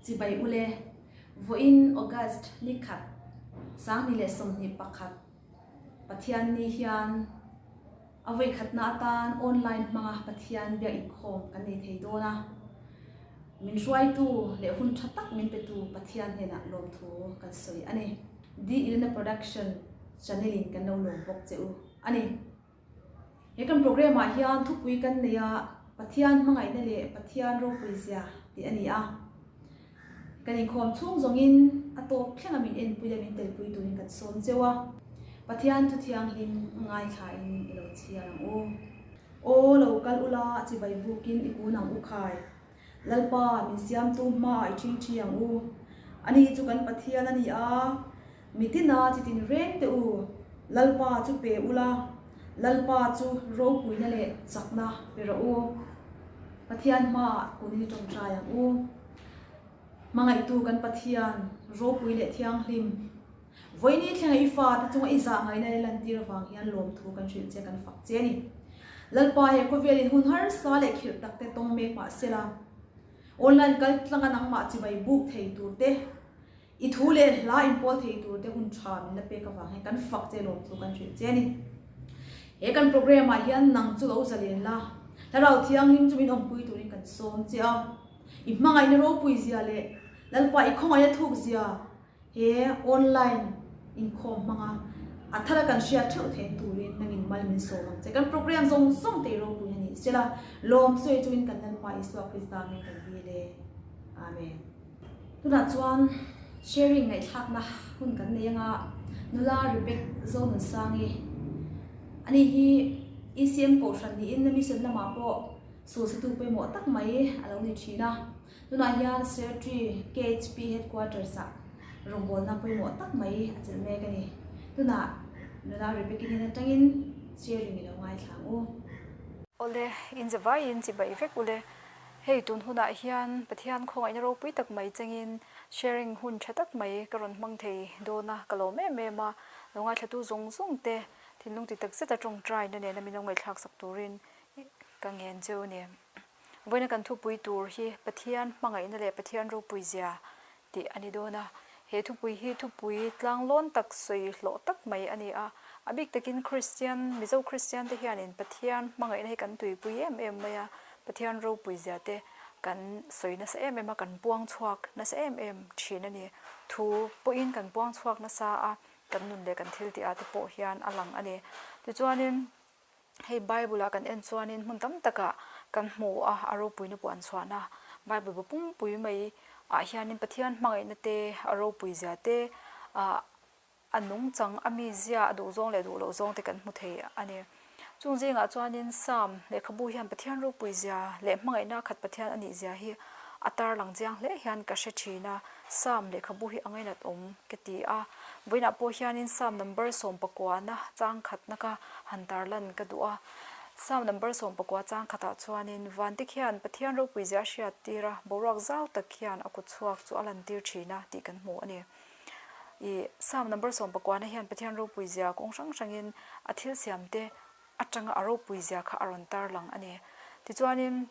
Chibai ule, Vawiin August ni khat, 2021, Pathianni hian a vawikhatna atan online hmanga Pathian biak inkhawm kan nei thei dawn a. Min hruaitu leh hun tha tak min petu Pathian hnenah lawmthu kan sawi a ni. D Elena Production channel in kan lo lawm bawk che u a ni. He kan program ah hian thupui kan nei a, Pathian hmangaihna leh Pathian ropui zia tih a ni a. Kan inkhawm chhung zawngin a tawp thleng a min enpui a min telpui turin kan sawm cheu a. Pathian thu thianghlim ngaithla in i lo chhiar ang u. Aw lo kal ula chibai bukin i kun ang u khai. Lalpa min siamtu hmaah i ṭhingṭhi ang u. Ani chu kan Pathian a ni a, mitina chitin reng teh u, Lalpa chu pe ula, Lalpa chu ropuina leh chakna pe rawh u. Pathian hmaah kunin i ṭawngṭai ang u. Hmangaihtu kan Pathian, ropui leh thianghlim. Vawiini thlenga i fate chunga i zah ngaihna i lantir avang hian lawmthu kan hrilh che kan fak che a ni. Lalpa he khawvelin hun harsa leh khirh tak te tawng mek mah sela, online kal tlanga nangmah chibai buk thei tur te, i thu leh hla inpawl thei tur te hun tha min la pek avang hian kan fak che lawmthu kan hrilh che a ni. He kan program ah hian nang chu lo zalen la, Thlarau Thianghlim chu min awmpui turin kan sawm che a. I hmangaihna ropui zia leh Lalpa i khawngaihna thuk zia He online inkhawm hmanga a thar a kan hriat theuh theih turin nangin mal min sawm ang che. Kan program zawng zawng te i ropui a ni. Sela, lawm sawi chungin kan Lalpa Isua Krista hming kan dil e. Amen. Tunah chuan sharing ngaihthlakna hun kan nei anga nula Rebecca Zonunsangi ani hi ECM kohhran niin mission lamah pawh sulsitu pawimawh tak mai a lo ni thin a. Tunah hian Sertri KHP Headquarters ah rawngbawlna pawimawh tak mai a chelh mek a ni. Tunah nula Rebecca hnen atangin sharing i lo ngaithla ang u. Awle, in za vaiin chibai vek ule. Hei tun hunah hian Pathian khawngaihna ropui tak mai chengin sharing hun tha tak mai ka rawn hmang thei dawn a, ka lawm em em a. Lo ngaithlatu zawng zawng te thinlung ti tak zeta tawngtaina nena min lo ngaihthlak sak turin ka ngen cheu a ni. Vawiina kan thupui tur hi Pathian hmangaihna leh Pathian ropui zia tih a ni dawn a. He thupui hi thupui tlanglawn tak sawi hlawh tak mai a ni a. A bik takin Kristian, Mizo Kristian te hianin Pathian hmangaihna hi kan tuipui em em mai a, Pathian ropui zia te kan sawi nasa em em a, kan puang chhuak nasa em em thin a ni. Thu pawhin kan puang chhuak nasa a, kan nun leh kan thil tih ah te pawh hian a lang a ni. Tichuanin. Hei Bible ah kan en chuanin hmun tam takah kan hmu a, a ropuina pawh an chhuahna Bible bu pumpui mai ah hianin Pathian hmangaihna te, a ropui zia te, ah a nungchang, a mizia, a duhzawng leh duhloh zawng te kan hmu thei a ni. Chung zingah chuanin Psalm lehkhabu hian Pathian ropui zia leh hmangaihna khat Pathian a nih zia hi a tarlang chiang hle hian ka hre thin a, Psalm lehkhabu hi a ngainat awm ka ti a. Vawiinah pawh hianin Psalm number sawmpakuana chang khatna kha han tarlan ka duh a. Psalm number sawmpakua chang khatah chuanin Vante khian Pathian ropui zia a hriat tir a, boruak zau tak khian a kut chhuak chu a lantir thin a tih kan hmu a ni. Ih Psalm number sawmpakuana hian Pathian ropui zia kawng hrang hrangin a thil siamte atanga a ropui zia kha a rawn tarlang a ni. Tichuanin.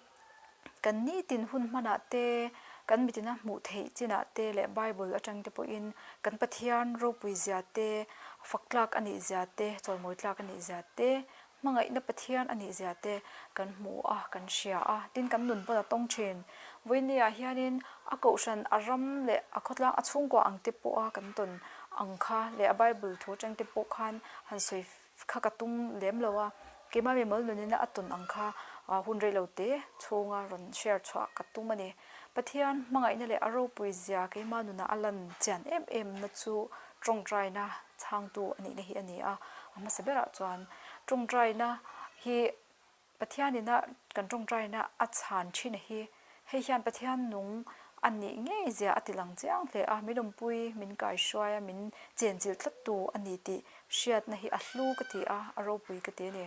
Kan nitin hun hmanah te, kan mitina hmuh theih chinah te leh Bible atang te pawhin kan Pathian ropui zia te, fak tlak a nih zia te, chawimawi tlak a nih zia te, hmangaihna Pathian a nih zia te kan hmu a, kan hria a, tin kan nun pawn a tawng thin. Vawinia hianin a kohhran, a ram leh a khawtlang, a chhungkua ang te pawha kan tawn ang kha leh a Bible thu atang te pawh khan han sawi kha ka tum lem lo a, keimah mi mawl nunin a tawn ang kha hun rei lo te chhunga rawn share chhuah ka tum a ni. Pathian hmangaihna leh a ropui zia keimah nunah a lan chian em em na chu tawngtaina chhangtu a nihna hi a ni a, a hmasa berah chuan tawngtaina hi Pathianina kan tawngtaina a chhan thin a hi. Hei hian Pathian nung a nih ngei zia a ti lang chiang hle a, min awmpui, min kaihruai a, min chenchilh tlattu a ni tih hriatna hi a hlu ka ti a, a ropui ka ti a ni.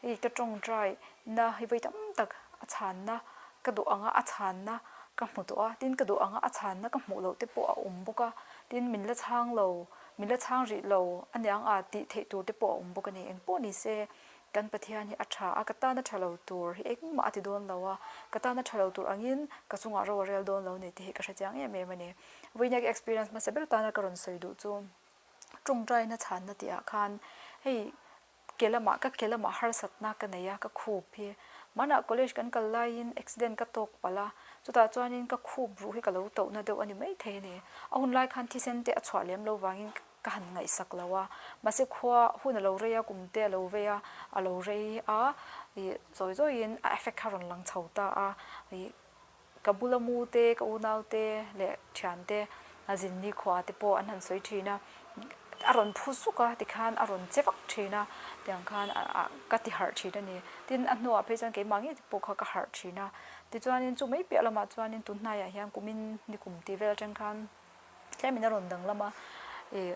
Hei ka tawngtaina hi vawi tam tak a chhanna ka duh anga a chhanna ka hmu tawh a, tin ka duh anga a chhanna ka hmuh loh te pawh a awm bawk a, tin min la chhang lo, min la chhang rih lo aniang a tih theih tur te pawh a awm bawk a ni. Engpawh ni se. Kan Pathian hi a tha a, ka tana tha lo tur hi engmah a ti dawn lo a, ka tana tha lo tur angin ka chungah ro a rel dawn lo ni tih hi ka hre chiang em em a ni. Vawinia ka experience hmasa ber tana ka rawn sawi duh chu tawngtaina chhanna tih ah khan hei ke lamah ka ke lamah harsatna ka nei a, ka khup hi hmanah college kan kal laiin accident ka tawk palh a, chutah chuanin ka khup ruh hi ka lo tauhna deuh a ni maithei a ni. A hun lai khan thisen te a chhuah lem lo vangin ka han ngaihsak lo a, mahse khua hun a lo rei a, kum te a lo vei a, a lo rei a, ih zawi zawiin a effect kha a rawn lang chho ta a, ih ka bula mu te, ka unau te leh thian te a zin ni khua te pawh an han sawi thin a, a rawn phu zuk a tikhan a rawn che vak thin a, tiang khan ah ka ti harh thin a ni. Tin, a hnuah phei chuan keimah ngei te pawh kha ka harh thin a, tichuanin chu mai piah lamah chuanin tun hnaiah hian kumin ni kum tih vel atang khan, Tlemin a rawn danglam a, ih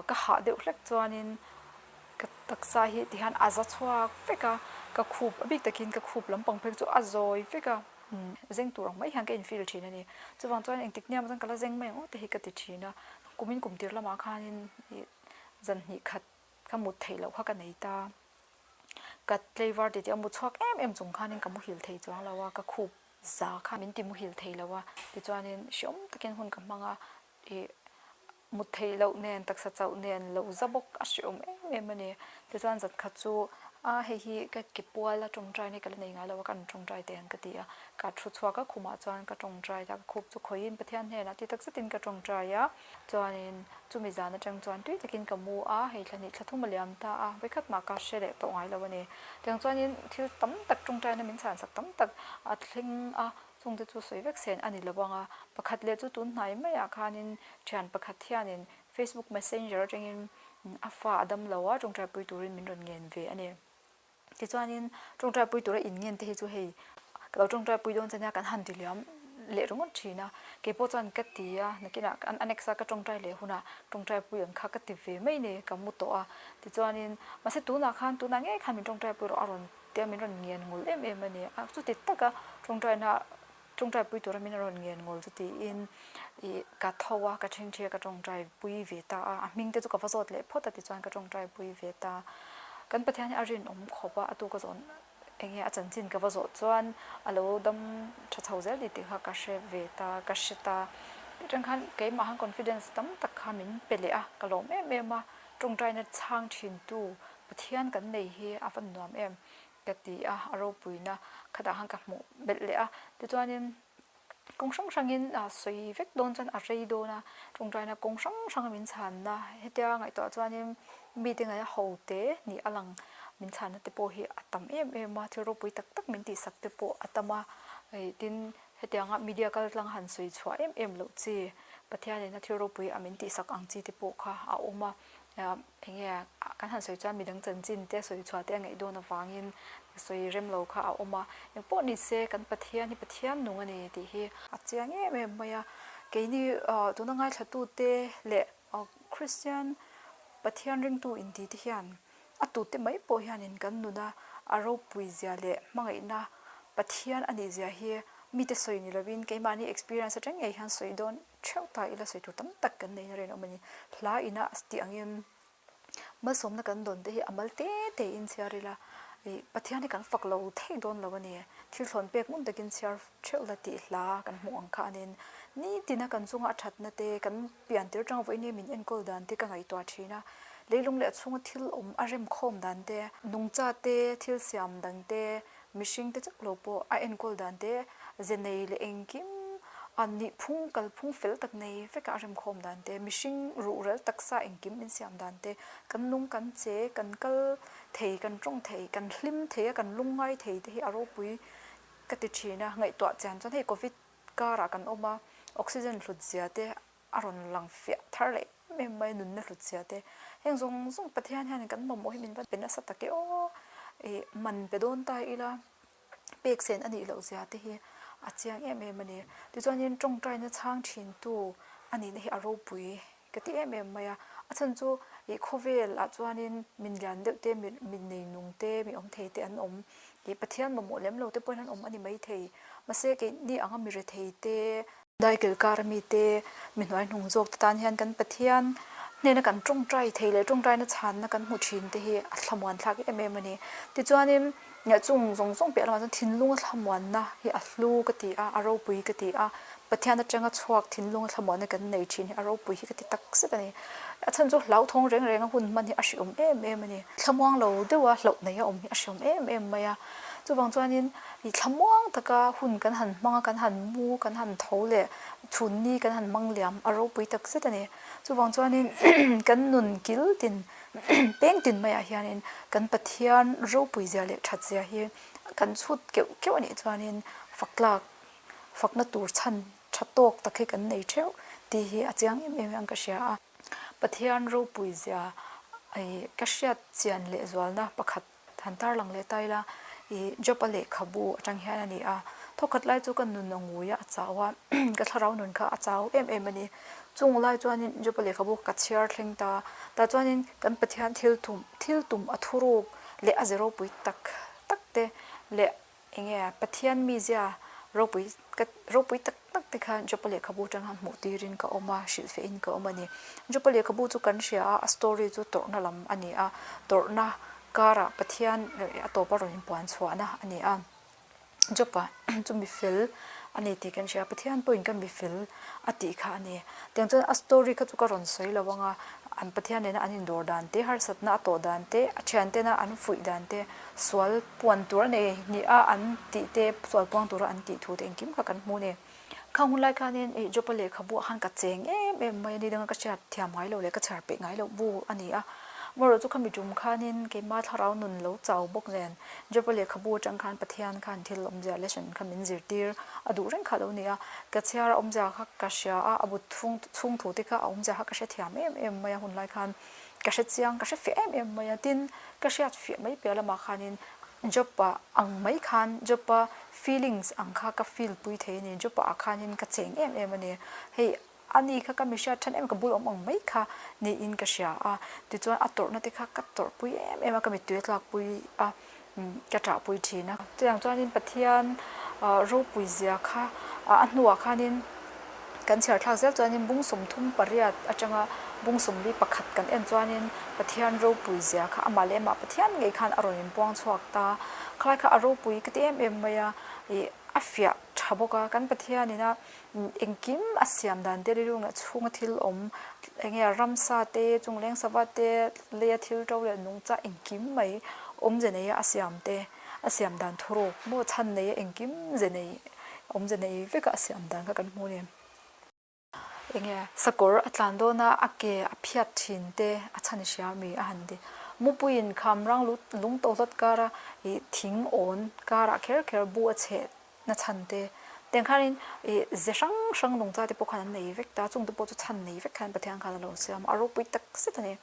ka hah deuh hlek chuanin ka taksa hi tihian a za chhuak vek a, ka khup a bik takin ka khup lampang phei chu a zawi vek a, zeng tur ang mai hian ka in feel thin a ni. Chuvang chuan engtik hniam chuan ka la zeng mai ang aw te hi ka ti thin a, kumin kum tir lamah khanin ih zan hnih khat ka mut theih loh kha ka nei ta, ka tleivar titi a mu chhuak em em chung khanin ka muhil thei chuang lo a, ka khup Za kha min ti muhil thei lo a, tichuanin hreawm takin hun ka hmang a, ih mut theih loh nen taksa chauh nen lo za bawk a hreawm em em a ni. Tichuan zat khat chu a hei hi ka ke pual a tawngtai ni ka la nei ngai lo a, ka an tawngtai teh ang ka ti a, ka thu chhuak a khumah chuan ka tawngtai ta, ka khup chu khawihin Pathian hnenah ti tak zetin ka tawngtai a. Chuanin chumi zan atang chuan tui takin ka mu a, hei thla hnih thla thum a liam ta a, vawikhat mah ka hre leh tawh ngai lo a ni. Tiang chuanin thil tam tak tawngtaina min chhansak tam tak a thleng a, chungte chu sawi vek sen a ni lo ang a. Pakhat leh chu tun hnai maiah khanin thian pakhat hianin Facebook messenger atangin a fa a dam lo a, tawngtaipui turin min rawn ngen ve a ni. Tichuanin tawngtaipui tura inngen te hi chu hei ka lo tawngtaipui dawn che nia kan han ti liam leh ringawt thin a, keipawh chuan ka ti a, nakinah a next a ka tawngtai leh hunah tawngtaipui ang kha ka ti ve mai ni ka mu tawh a, tichuanin mahse tunah khan tunah ngei khan min tawngtaipui rawh a rawn tia min rawn ngen ngul em em a ni a, chuti taka tawngtaina Tawngtai pui tura min rawn ngen ngawl chu tiin ih ka tho a, ka ṭhingṭhi a, ka tawngtai pui ve ta a, a hming te chu ka va zawt leh phawt a tichuan ka tawngtai pui ve ta. Kan Pathian hi a rinawm khawp a, a tu ka zawn eng nge a chanchin ka va zawh chuan a lo dam ṭha chho zel tih tih kha ka hre ve ta, ka hre ta. Tichuan khan keimah khan confidence tam tak kha min pe leh a, ka lawm em em a, tawngtaina chhang ṭhintu Pathian kan nei hi a va nuam em. Ka ti a, a ropuina khatah khan ka hmuh belh leh a. Tichuanin kawng hrang hrangin sawi vek dawn chuan a rei dawn a, tawngtaina kawng hrang hranga min chhanna hetia ngaihtuah chuanin mite ngaia ho te nih a lang min chhanna te pawh hi a tam em em a, thil ropui tak tak min tihsak te pawh a tam a. Tin, hetianga media kal tlang han sawi chhuah em em loh chi Pathianin a thil ropui a min tihsak ang chi te pawh kha a awm a. Eng nge kan han sawi chuan midang chanchin te sawi chhuah te a ngaih dawn avangin sawi rem lo kha a awm a, eng pawh ni se kan Pathian hi Pathian nung a ni tih hi a chiang em em mai a, keini tuna ngaithlatute leh Kristian Pathian ringtu inti te hian a tute mai pawh hianin kan nuna a ropui zia leh hmangaihna Pathian a nih zia hi mite sawi ni lovin keimahni experience atang ngei hian sawi dawn Theuh ta ila sawi tur tam tak kan neihna rinawm a ni. Hla ina a tih angin malsawmna kan dawn te hi a mal te te in chhiar ila ih Pathian hi kan fak lo thei dawn lo a ni. Thil thlawn pek ngun takin chhiar theuh la tih hla kan hmuh ang kha a nin. Nitina kan chunga a thatna te, kan pian tir atanga vawiin min enkawl dan te ka ngaihtuah thin a. Leilung leh a chhunga thil awm a remkhawm dan te, nungcha te, thil siam dang te, Mihring te chauh lo pawh a enkawl dan te, ze nei leh engkim a nihphung kalphung fel tak nei veka a remkhawm dan te, mihring ruhrel taksa engkim min siam dan te, kan nung kan che, kan kal thei, kan tawng thei, kan hlim thei a, kan lungngai thei te hi a ropui ka ti thin a, ngaihtuah chian chuan hei covid karah kan awm a, oxygen hlut zia te a rawn lang fiah thar leh em em mai nunna hlut zia te. Heng zawng zawng Pathian hianin kan mamawh hi min va pe nasa tak e aw, ih man pe dawn ta ila pek sen a nih loh zia te hi a chiang em em a ni. Tichuanin tawngtaina chhang thintu a nihna hi a ropui ka ti em em mai a. A chhan chu ih khawvel ah chuanin min lian deuh te, min nei nung te, mi awm thei te an awm. Ih Pathian mamawh lem lo te pawhin an awm a ni maithei. Mahse keini anga mi rethei te, Daikil kar mite, mi hnuai hnung zawk te tan hian kan Pathian Hnena kan tawngtai thei leh tawngtaina chhanna kan hmu thin te hi a thlamuan thlak em em a ni. Tichuanin chung zawng zawng piah lamah chuan thinlunga thlamuanna hi a hlu ka ti a, a ropui ka ti a, Pathian atanga chhuak thinlunga thlamuanna kan nei thin hi a ropui hi ka ti tak zet a ni. A chhan chu hlauthawng reng renga hun hman hi a hriawm em em a ni. Thlamuang lo deuha hlauh nei a awm hi a hriawm em em mai a. Chuvang chuanin i thlamuang taka hun kan han hmang a, kan han mu, kan han tho leh chhunni kan han hmang liam a ropui tak zet a ni. Chuvang chuanin kan nun kil tin peng tin maiah hianin kan Pathian ropui zia leh that zia hi kan chhut keuh keuh anih chuanin fak tlak fakna tur chhan tha tawk tak hi kan nei theuh tih hi a chiang em em ang ka hria a. Pathian ropui zia ka hriat chian lehzualna pakhat Han tarlang leh ta ila, i Job-a lehkhabu atang hian a ni a. Thawkhat lai chu ka nun a ngui a, a chau a, ka thlarau nun kha a chau em em a ni. Chung lai chuanin Job-a lehkhabu ka chhiar thleng ta. Tah chuanin kan Pathian thil tum, thil tum a thuruk leh a ze ropui tak tak te leh Enge Pathian mizia ropui ka ropui tak tak te khan Jopa lehkhabu atang khan hmuh tirin ka awm a, hrilhfehin ka awm a ni. Jopa lehkhabu chu kan hria a, a story chu tawrhna lam a ni a, tawrhna karah Pathian a tawpa rawn inpuan chhuahna a ni a. Jopa chu mi fel a ni tih kan hria a, Pathian pawhin ka mi fel a tih kha a ni. Tiang chuan a story kha chu ka rawn sawi lo ang a, an Pathian nena an indawr dan te, harsatna a tawh dan te, a thiantena an fuih dan te, sual puan tur a nei ni a an tih te, sual puang tura an tih thu te engkim kha kan hmu a ni. Khang hun lai khanin ih Jopa lehkhabuah khan ka cheng em em mai a ni danga ka hriat thiam ngai lo leh ka chhiar peih ngai loh bu a ni a. Amaherawhchu chu khami tum khanin keima thlarau nun lo chau bawk nen Jopa lehkhabu atang khan Pathian khan thil awmzia lesson kha min zirtir a duh reng kha a lo ni a. Ka chhiar a awmzia kha ka hria a, a bu chhung thu te kha a awmzia kha ka hrethiam em em mai a hun lai khan. Ka hre chiang, ka hre fiah em em mai a, tin ka hriat fiah mai piah lamah khanin Job-a ang mai khan Job-a feelings ang kha ka feel pui thei a ni, Job-a ah khanin ka cheng em em a ni, hei a ni kha ka mi hriat than em ka bul awm ang mai kha niin ka hria a, tichuan a tawrhna te kha ka tawrhpui em em a, ka mittui a tlakpui a. Ka ṭahpui ṭhin a. Chutiang chuanin Pathian ropui zia kha a hnuah khanin kan chhiar thlak zel chuanin bung 38 aṭanga bung 41 kan en chuanin Pathian ropui zia kha amah leh amah Pathian ngei khan a rawn inpuang chhuak ta. Khalai kha a ropui ka ti em em mai a, ih a fiah ṭha bawk a. Kan Pathianina Engkim a siam dan te rilru leh chhunga thil awm eng nge ramsa te chungleng sava te leia thil to leh nungcha engkim mai awmze neia a siam te a siam dan thuruk maw chhan neia engkim ze nei awmze nei veka a siam dan kha kan hmu a ni. Eng nge sakawr a tlan dawn a a ke a phiat thin te a chhan i hria mi a han ti. Mupuiin kham rang lung tawhlawt kara ih thing awn karah kher kher bu a chheh Na chhan te tiang khanin ih ze hrang hrang nungcha te pawh khan an nei vek ta, chung te pawh chu chhan nei vek khan Pathian khan a lo siam a, a ropui tak zet a ni.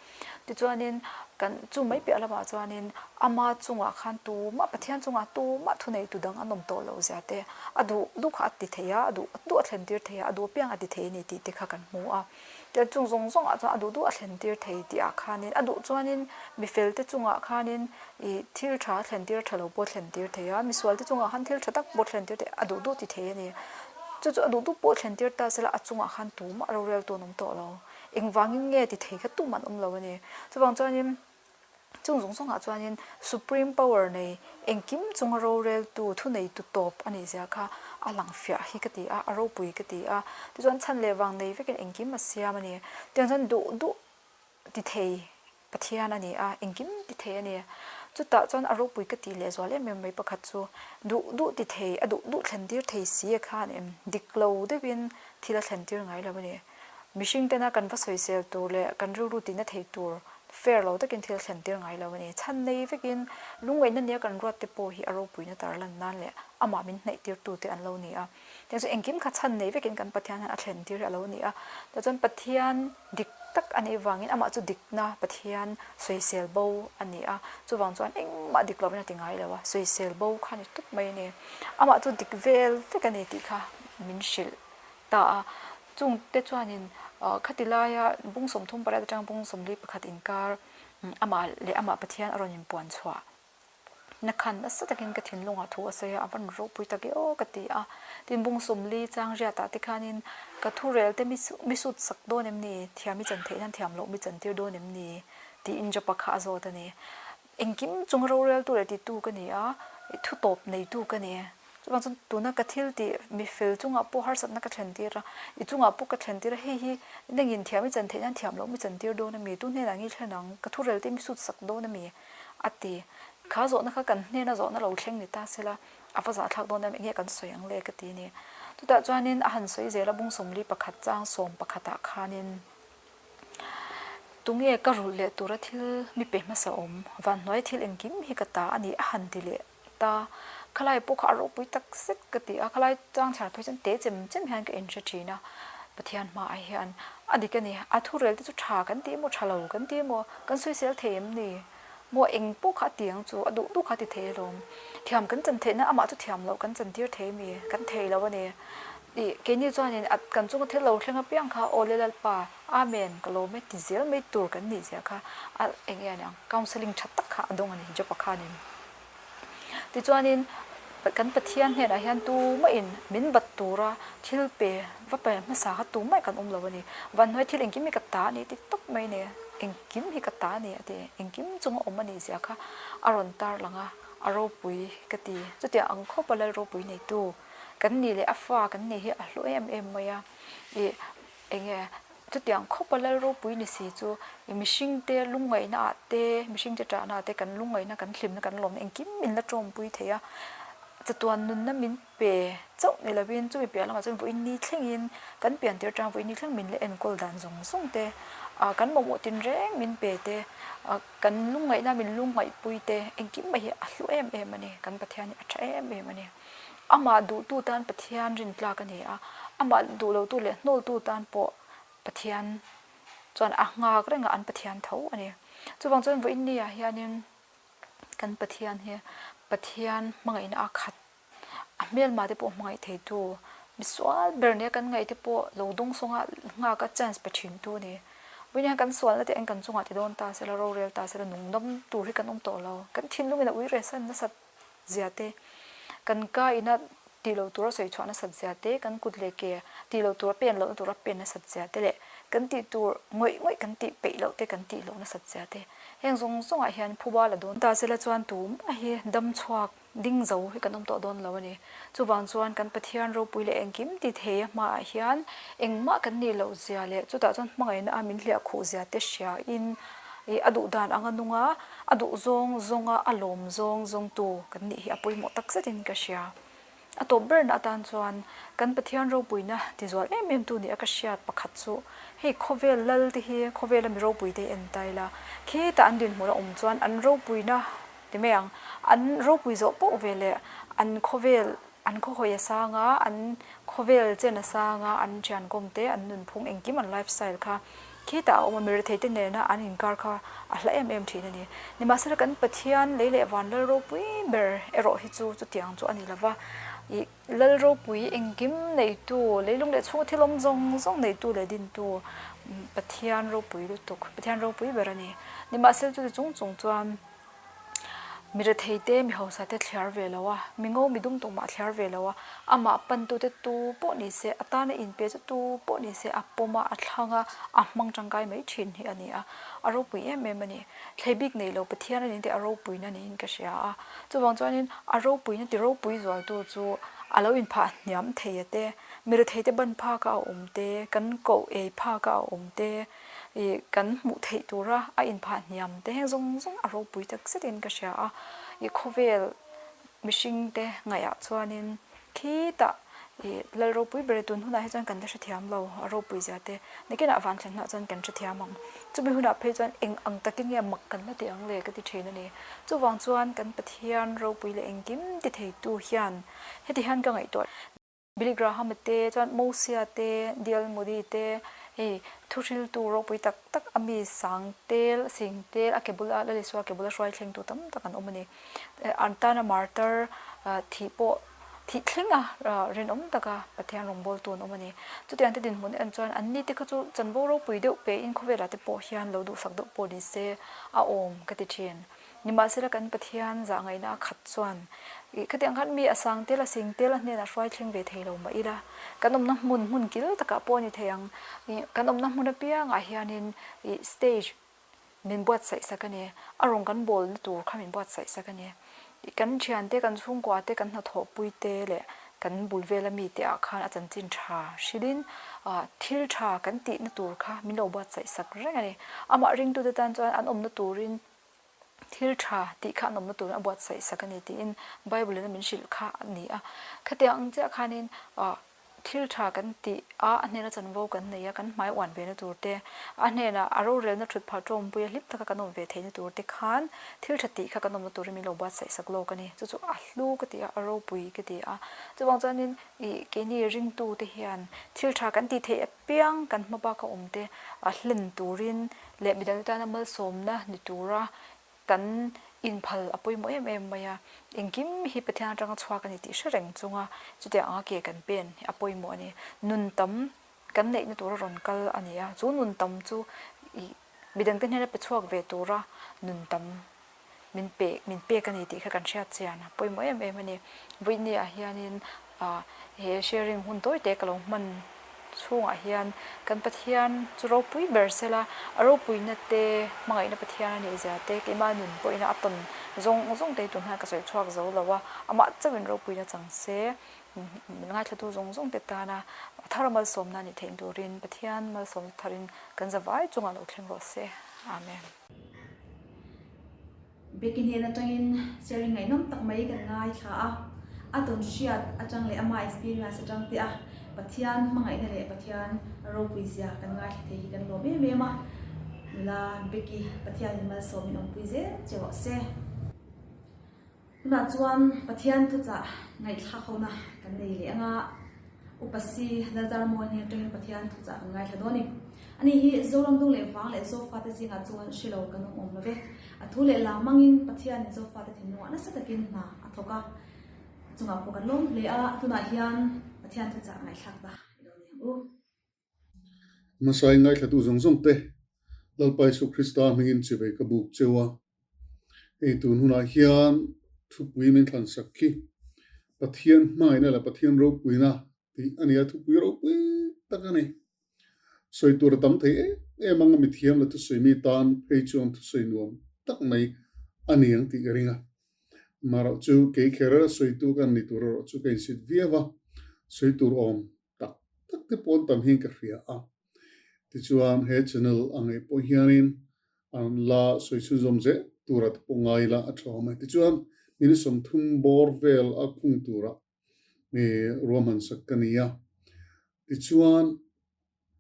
Tichuanin kan chu mai piah lamah chuanin ama chungah khan tumah Pathian chungah tumah thuneitu dang an awm tawh loh zia te, a duh duh kha a ti thei a, a duh duh a thlen tir thei a, a duh apiang a ti thei a ni tih te kha kan hmu a. Tiang chung zawng zawngah chuan a duh duh a thlen tir thei tih ah khanin a duh chuanin mi fel te chungah khanin ih thil tha a thlen tir a tha lo pawh a thlen tir thei a, misual te chungah khan thil tha tak pawh a thlen tir thei a, a duh duh ti thei a ni. Chu chu a duh duh pawh a thlen tir ta sela a chungah khan tumah rorel tu an awm tawh lo. Engvangin nge ti thei kha tumah an awm lo a ni. Chuvang chuanin. Chung zawng zawngah chuanin Supreme Power nei engkim chunga roreltu thuneitu tawp a nih zia kha a lang fiah hi ka ti a, a ropui ka ti a. Tichuan chhan leh vang nei vekin engkim a siam a ni. Tiang chuan duh duh ti thei Pathian a ni a, engkim ti thei a ni. Chutah chuan a ropui ka tih leh zual em em mai pakhat chu duh duh ti thei, a duh duh thlen tir thei si a khan em dik lo deuhin thil a thlen tir ngai lo a ni. Mihring tena kan va sawisel tur leh kan rilru tihna thei tur fair lo takin thil thlen tir ngai lo a ni. Chhan nei vekin lungngaihna nia kan ruat te pawh hi a ropuina tar lan nan leh amah min hnaih tir tu te an lo ni a. Tiang chu engkim kha chhan nei vekin kan Pathian hian a thlen tir hi a lo ni a. Tichuan Pathian dik tak a nih vangin amah chu dikna Pathian sawisel bo a ni a. Chuvang chuan engmah dik lovin a ti ngai lo a, sawisel bo kha a ni tawp mai a ni. Amah chu dik vel vek a ni tih kha min hrilh ta a. Chungte chuanin khati laia bung 38 atanga bung 41 inkar amah leh amah Pathian a rawn inpuan chhuah na khan nasa takin ka thinlungah thu a sawi a, a van ropui tak e aw ka ti a. Tin bung 40 chang riatah te khanin ka. Ka thurel te mi sut sak dawn em ni? Thiam i chan theih nan thiam loh mi chan tir dawn em ni? tiin Job-a kha a zawt a ni. Engkim chunga roreltu leh titu ka ni a, thu tawp neitu ka ni. Chuvang chuan tuna ka thil tih mi fel chungah pawh harsatna ka thlen tir a, i chungah pawh ka thlen tir a, hei hi nangin thiam i chan theih nan thiam loh mi chan tir dawn a mi? Tu hnenah nge i thlen ang? Ka thurel te mi sut sak dawn a mi? a ti. Kha zawhna kha kan hnena zawhna lo thleng ni ta sela, a va zahthlak dawn em, enge kan sawi ang le ka ti a ni. Chutah chuanin a han sawi zel a, bung 41 chang sawm pakhatah khanin tunge ka rulh leh tura thil mi pe hmasa awm, vanhnuai thil engkim hi ka ta a ni a han ti leh ta. Khalai pawh kha a ropui tak zet ka ti a, khalai chang chhiar phei chuan te chem chem hian ka inhre thin a, Pathian hmaah hian a dik a ni, a thurel te chu tha kan ti emaw tha lo kan ti emaw kan sawisel thei em ni? Maw eng pawh kha a ti ang chu, a duh duh kha a ti thei alawm. Thiam kan chan theihna amah chu thiam loh kan chan tir thei mi, kan thei lo a ni. Ih, keini chuanin a kan chunga thil lo thleng apiang kha aw le Lalpa, Amen, ka lawm e ti zel mai tur kan nih zia kha a eng nge aniang, counselling tha tak kha a dawng a ni Job-a khanin. Tichuanin kan Pathian hnenah hian tumahin min bat tura thil pe va pe hmasa kha tumah kan awm lo a ni. Vanhnuai thil engkim hi ka ta a ni ti tawp mai a ni. Engkim hi ka ta a ni a ti. Engkim chunga awm a nih zia kha a rawn tar lang a, a ropui ka ti. Chutiang ang khawpa lal ropui neitu kan nih leh a fa kan nih hi a hlu em em mai a. Ih Enge chutiang khawpa lal ropui ni si chu i mihringte lungngaihna ah te, mihringte ṭahna ah te kan lungngaihna, kan hlimna, kan lawmna engkim min la ṭawmpui thei a. Chatuan nunna min pe chauh ni lovin chumi piah lamah chuan vawiin ni thlengin kan pian tir aṭang vawiin ni thleng min la enkawl dan zawng zawng te, ah kan mamawh tinreng min pe te, ah kan lungngaihna min lungngaihpui te engkim mai hi a hlu em em a ni. Kan Pathian hi a ṭha em em a ni. Amah duhtu tan Pathian rintlak a ni a, amah duh lotu leh hnawltu tan pawh Pathian chuan a nghak reng a, an Pathian tho a ni. Chuvang chuan vawiin ni ah hianin kan Pathian hi Pathian hmangaihna a khat, a hmelma te pawh hmangaih theitu, misual ber nia kan ngaih te pawh lo dawng sawnga nghak a chance pe thintu a ni. Vawiin hian kan sualna te eng kan chungah ti dawn ta sela, rorel ta sela, nungdam tur hi kan awm tawh lo. Kan thinlungin a ui rehsan nasat zia te, kan ka ina tih loh tura sawi chhuah nasat zia te, kan kut leh ke tih loh tura pen lohna tura pen nasat zia te leh kan tih tur ngawih ngawih kan tih peih loh te kan tih loh nasat zia te heng zawng zawngah hian phuba la dawn ta sela chuan tumah hi dam chhuak ding zo hi kan awm tawh dawn lo a ni. Chuvang chuan kan Pathian ropui leh engkim ti thei a hmaah hian engmah kan nih loh zia leh chutah chuan hmangaihna a min hliah khuh zia te hriain ih a duh dan anga nung a, a duh zawng zawnga a lawm zawng zawngtu kan nih hi a pawimawh tak zetin ka hria. A tawp berna atan chuan kan Pathian ropuina tizual em em tu nia ka hriat pakhat chu hei khawvel lal te hi khawvela mi ropui te hi en ta ila khitah an dinhmun a awm chuan an ropuina Ti mai ang, an ropui zawh poh ve leh an khawvel, an khawhawi a sang a, an khawvel chen a sang a, an thiankawm te, an nunphung engkim an life style kha khitah a awm a, mirethei te nena an inkar kha a hla em em thin a ni. Nimahsela kan Pathian lei leh van lal ropui ber erawh hi chu chutiang chu a ni lova, ih lal ropui engkim neitu, leilung leh chhunga thil awm zawng zawng neitu leh dintu Pathian ropui lutuk, Pathian ropui ber a ni. Nimahsela chuti chung chung chuan. Mi rethei te, mi hausa te thliar ve lo a, mi ngo mi dum tumah thliar ve lo a, amah pantute tu pawh ni se, a tana inpe chu tu pawh ni se, a pawm a, a thlang a, a hmang tangkai mai thin hi a ni a, a ropui em em a ni. Thlei bik nei lo Pathian a ni tih a ropuina niin ka hria a, chuvang chuanin a ropuina ti ropui zualtu chu a lo inphah hniam thei a te, mi rethei te ban phaka a awm te, kan koh ei phaka a awm te, Ih kan hmuh theih tura a inphah hniam te heng zawng zawng a ropui tak zetin ka hria a, ih khawvel mihring te ngaihah chuanin khitah ih lal ropui ber tun hunah hi chuan kan la hrethiam lo a ropui zia te nakinah van thlen hunah chuan kan hrethiam ang chumi hunah phei chuan eng ang takin nge mak kan la tih ang le ka ti thin a ni chuvang chuan kan Pathian ropui leh engkim ti theitu hian heti hian ka ngaihtuah. Billy Graham-a te, chuan Mosia te, D.L. Moody te, hei thuhriltu ropui tak tak a mi sang tel, sing tel, a ke bula Lal Isua ke bula hruai thlengtu tam tak an awm a ni. An tana martyr thih pawh thih thleng a rinawm taka Pathian rawngbawltu an awm a ni. Chutiang te dinhmun en chuan anni te kha chu chanvo ropui deuh pein khawvelah te pawh hian lo duhsak deuh pawh ni se a awm ka ti thin. Nimahsela kan Pathian zahngaihna a khat chuan ih khatiang khan mi a sang tel a sing tel a hnenah hruai thleng ve thei lo mah ila kan awmna hmun hmun kil takah pawh a ni thei ang. Ih kan awmna hmun apiangah hianin ih stage min buatsaih sak a ni. A rawn kan bawlna tur kha min buatsaih sak a ni. Kan thiante, kan chhungkua te, kan hnathawhpui te leh kan bul vela mite ah khan a chanchin tha hrilhin thil tha kan tihna tur kha min lo buatsaih sak reng a ni. Amah ringtute tan chuan an awmna turin thil tha tih kha an awmna turin a buatsaih sak a ni tiin Bible in a min hrilh kha a ni a. Khatiang ang chiah khanin Thil tha kan tih a, a hnena chanvo kan nei a, kan hmai uan ve na tur te, a hnena a rorelna thut phah tawngpui a hlim taka kan awm ve theihna tur te khan thil tha tih kha kan awmna turin min lo buatsaih sak lawk a ni. Chu chu a hlu ka ti a, a ropui ka ti a. Chuvang chuanin ih keini ringtu te hian thil tha kan tih theih apiang kan hma baka awm te a hlen turin leh midang tana malsawmna ni tura Kan inphal a pawimawh em em mai a, engkim hi Pathian atanga chhuak a ni tih hre reng chunga chutiang anga ke kan pen hi a pawimawh a ni. Nun tam kan neihna tura rawn kal a ni a, chu nun tam chu ih midangte hnena pe chhuak ve tura nun tam min pe min pek a ni tih kha kan hriat chian a pawimawh em em a ni. Vawiini ah hianin ah he sharing hun tawi te ka lo hman chhungah hian kan Pathian chu ropui ber sela, a ropuina te, hmangaihna Pathian a nih zia te, keimah nun pawhin a tawn zawng zawng te hi tun hnuaiah ka sawi chhuak zo lo a, amah chauhin ropuina chang se, min ngaithlatu zawng zawng te tana a thar malsawmna a nih theih turin Pathian malsawmna tharin kan zavai chungah lo thleng rawh se. Amen. Becky hnen atangin sharing ngaihnawm tak mai kan ngaithla a, a tawn hriat atang leh ama experience atang te a Pathian hmangaihna leh Pathian ropui zia kan ngaithla thei hi kan lawm em em a, nula Becky Pathianin malsawmin awmpui zel che rawh se. Tunah chuan Pathian thuchah ngaihthlak hona kan nei leh anga Upa Si Laldarmawi hnen atangin Pathian thuchah kan ngaithla dawn a ni. Ani hi Zoram dung leh vang leh Zofate zingah chuan hre lo kan awm awm lo ve. A thu leh lam hmangin Pathianin Zofate thinlungah nasa takin hna a thawk a, a chungah pawh kan lawm hle a, tunah hian Pathian thuchah ngaihthlak ta i lo ni ang u. Hmasa in ngaithlatu zawng zawng te, Lalpa Isu Krista hmingin chivei ka buk cheu a. Hei tun hunah hian thupui min thlan sak khi Pathian hmangaihna leh Pathian ropuina tih a ni a, thupui ropui tak a ni. Sawi tur a tam thei em em ang a, mithiam leh thusawi mi tan phei chuan thusawi nuam tak mai a ni ang tih ka ring a. Marawh chu kei kher sawitu ka ni tur erawh chu ka insit viau a, sawi tur awm tak tak te pawn tam hian ka hria a. Tichuan he channel a ngaih pawh hianin an la sawi chhunzawm zel tura te pawh ngai ila a tha awm e. Tichuan minute 30 bawr vel a khung tura ruahman sak ka ni a. Tichuan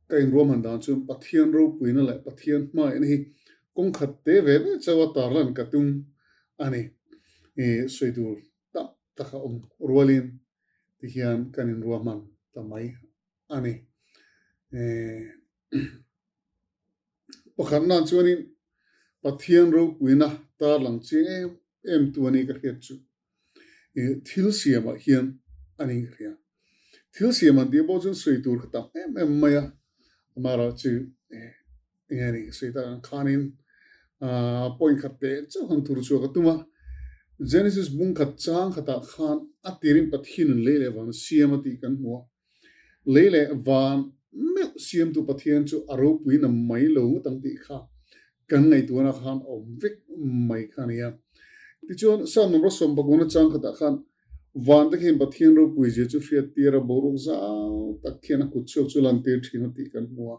ka inruahman dan chuan Pathian ropuina leh Pathian hmaihna hi kawng khat te ve ve chauh a tarlan ka tum a ni. Sawi tur tak tak a awm rualin tihian kan inruahman ta mai a ni. Pakhatna chuanin Pathian ropuina tarlang chiang em em tu a ni ka hriat chu. Thil siamah hian a ni ka hria. Thil siam an tih pawh chuan sawi tur kha tam em em mai a, amaherawhchu enge ni ka sawi tak ang khanin point khat teh chauh han thur chhuak a tum a. Genesis bung khat chang khatah khan a tirin Pathianin lei leh van a siam a tih kan hmu a. Lei leh van meuh siamtu Pathian chu a ropui na mai lo ngawt ang tih kha kan ngaihtuahna khan a awm vek mai kha a ni a. Tichuan, Psalm number 19 chang khatah khan van te khian Pathian ropui zia chu hriat tir a, boruak zau tak khian a kut chhuak chu lantir thin a tih kan hmu a.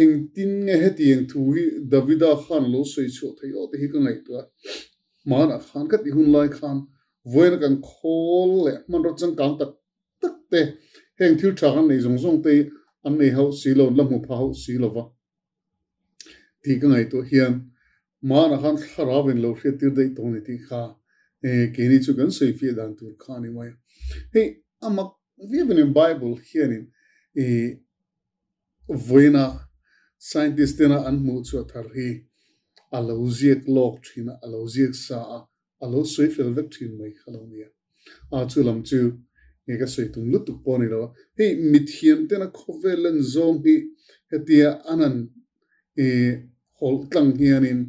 Engtin nge hetiang thu hi Davida khan lo sawi chhuah theih aw tih hi ka ngaihtuah a. Hmanah khan ka tih hun lai khan vawiina kan khawl leh hmanraw changkang tak tak te, heng thil tha kan nei zawng zawng te hi an nei hauh si lo, an la hmu pha hauh si lo va tih ka ngaihtuah hian hmanah khan thlarau in lo hriat tir daih tawh a ni tih kha keini chu kan sawi fiah dan tur kha a ni mai a. Hei a mak viau in Bible hianin ih Vawiina scientist tena an hmuh chhuah thar hi a lo ziak lawk thin a, a lo ziak sa a, a lo sawi fel vek thin mai kha lo nia. A chu lam chu nge ka sawi tum lutuk pawh a ni lo a. Hei mithiam tena khawvel lan zawng hi hetia an han hawlh tlang hianin.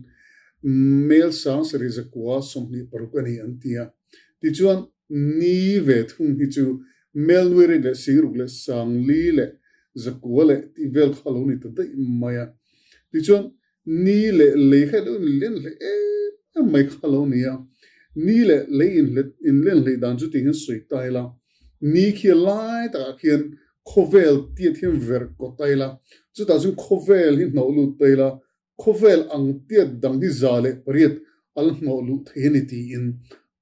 Mel 7146 a ni an ti a. Tichuan, ni ve thung hi chu mel 66,400 leh tih vel kha a lo ni ta daih mai a. Tichuan, ni leh lei kha ilo inlen hle em em mai kha a lo ni a. Ni leh lei inlen hleih dan chu tiang hian sawi ta ila, ni khi a lai takah khian khawvel tiat hian verh kawt ta ila, chutah chuan khawvel hi hnawh lut ta ila, Khawvel ang tiat dang hi 108 a la hnawh luh thei a ni tiin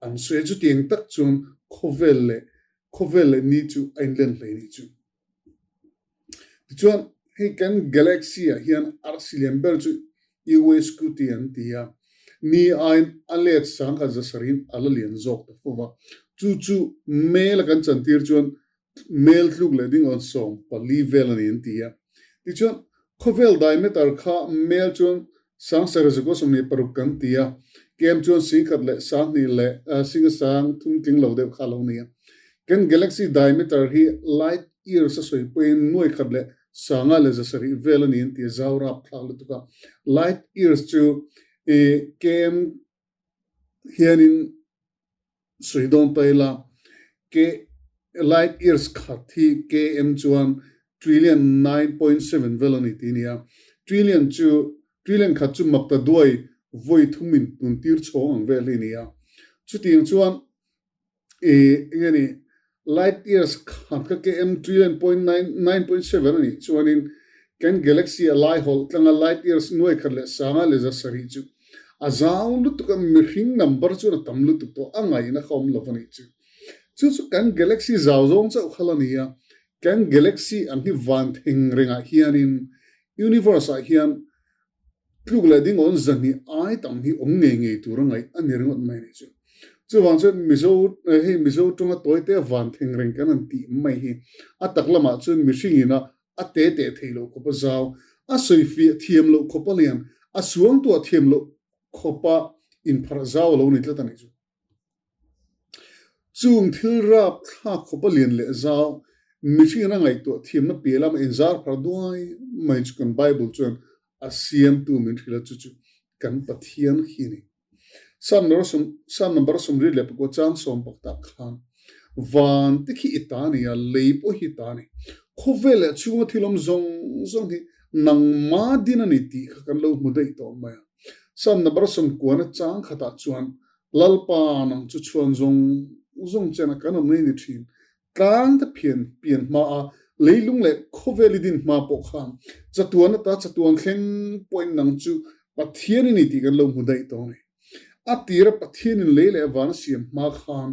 an sawi a, chutiang tak chuan khawvel leh khawvel leh ni chu a inlen hlei nih chu. Tichuan, hei kan galaxy ah hian arsi lian ber chu UA Scuti an ti a, ni aiin a let sangkhat zasarih in a la lian zawk ta fo va, chu chu mel a kan chantir chuan Mel tluk leh ding awn 14 vel a ni an ti a. Tichuan, khawvel diameter kha mel chuan 7626 kan ti a, kem chuan 10,000 leh 20 leh singa sang thum tling lo deuh kha a lo ni a. Kan galaxy diameter hi light years a sawi pawhin nuai khat leh sanga leh 700 vel a ni an ti a, zau rap thlak lutuk a. Light years chu kem hianin Sawi dawn ta ila, K light years khat hi KM chuan trillion 9.7 vel a ni tih a ni a. Trillion chu trillion khat chu makta duai vawi thum in tun tir chhawng ang vel hi a ni a. Chutiang chuan i eng nge ni light years khat kha KM trillion point nine 9.7 a nih chuanin kan galaxy a lai hawlh tlanga light years nuai khat leh sanga leh 700 chu A zau lutuk a, mihring number chuan a tam lutuk tawh, a ngaihna kha awm lo a nih chu. Chu chu kan galaxy zau zawng chauh kha la ni a, kan galaxy ang hi van theng rengah hianin universe ah hian tluk leh ding awn 200 ai tam hi awm ngei ngei tur a ngaih a ni ringawt mai a nih chu. Chuvang chuan Mizo hei Mizo tawnga tawi te van theng reng kan han tih mai hi a tak lamah chuan mihring ina a te teh theih loh khawpa zau, a sawi fiah thiam loh khawpa lian, a suang tuah thiam loh khawpa inpharh zau a lo ni tlat a nih chu. Chung thil rap thlak khawpa lian leh zau, mihringin a ngaihtuah thiamna piah lama inzar pharh duai mai chu kan Bible chuan a siamtu min hrilh a, chu chu kan Pathian hi a ni. Psalm number sawm Psalm number 39 chang sawm pakhatah khan van te khi i ta a ni a, lei pawh hi i ta a ni. Khawvel leh chhunga thil awm zawng zawng hi nangma din a ni tih kha kan lo hmu daih tawh mai a. Psalm number 90 chang khatah chuan Lalpa nang chu chhuan zawng zawng chena kan awm ngei ni thin. Tlang te phian pian hma a, leilung leh khawvel i din hma pawh khan chatuan ata chatuan thleng pawhin nang chu Pathian i ni tih kan lo hmu daih tawh a ni. A tira Pathianin lei leh van a siam hma khan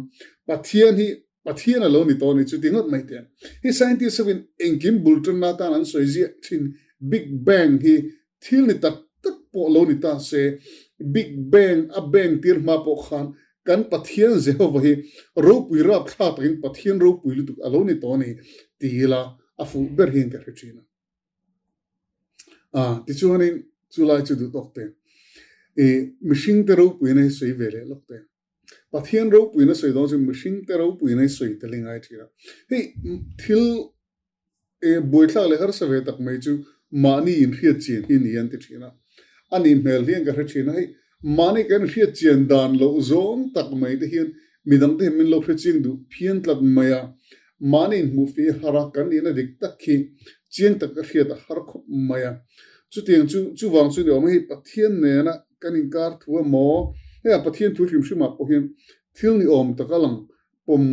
Pathian hi Pathian a lo ni tawh a ni chu ti ngawt mai teh. Hi scientist hovin engkim bul tanna atan an sawi ziah thin Big Bang hi Thil ni tak tak pawh lo ni ta se, Big Bang a bang tir hma pawh khan kan Pathian Jehova hi ropui rap thlak takin Pathian ropui lutuk a lo ni tawh a ni ti ila a fuh ber hian ka hre thin a. Ah, tichuanin chulai chu duh tawk te. I mihringte ropuina hi sawi ve leh lawk te. Pathian ropuina sawi dawn chu mihringte ropuina hi sawi tel i ngai thin a. Hei thil E buaithlak leh harsa ve tak mai chu mahni inhriat chian hi ni an ti thin a. A nih hmel hian ka hre thin a, hei mahni kan inhriat chian dan loh zawng tak mai te hian midang te hian min lo hre chiang duh phian tlat mai a. Mahni inhmuh fih a har a, kan nihna dik tak hi chiang tak ka hriat a har khawp mai a. Chutiang chu chuvang chu ni awm a, hei Pathian nena kan inkar thu emaw, hei a Pathian thu hrim hrimah pawh hian thil ni awm taka lang pawm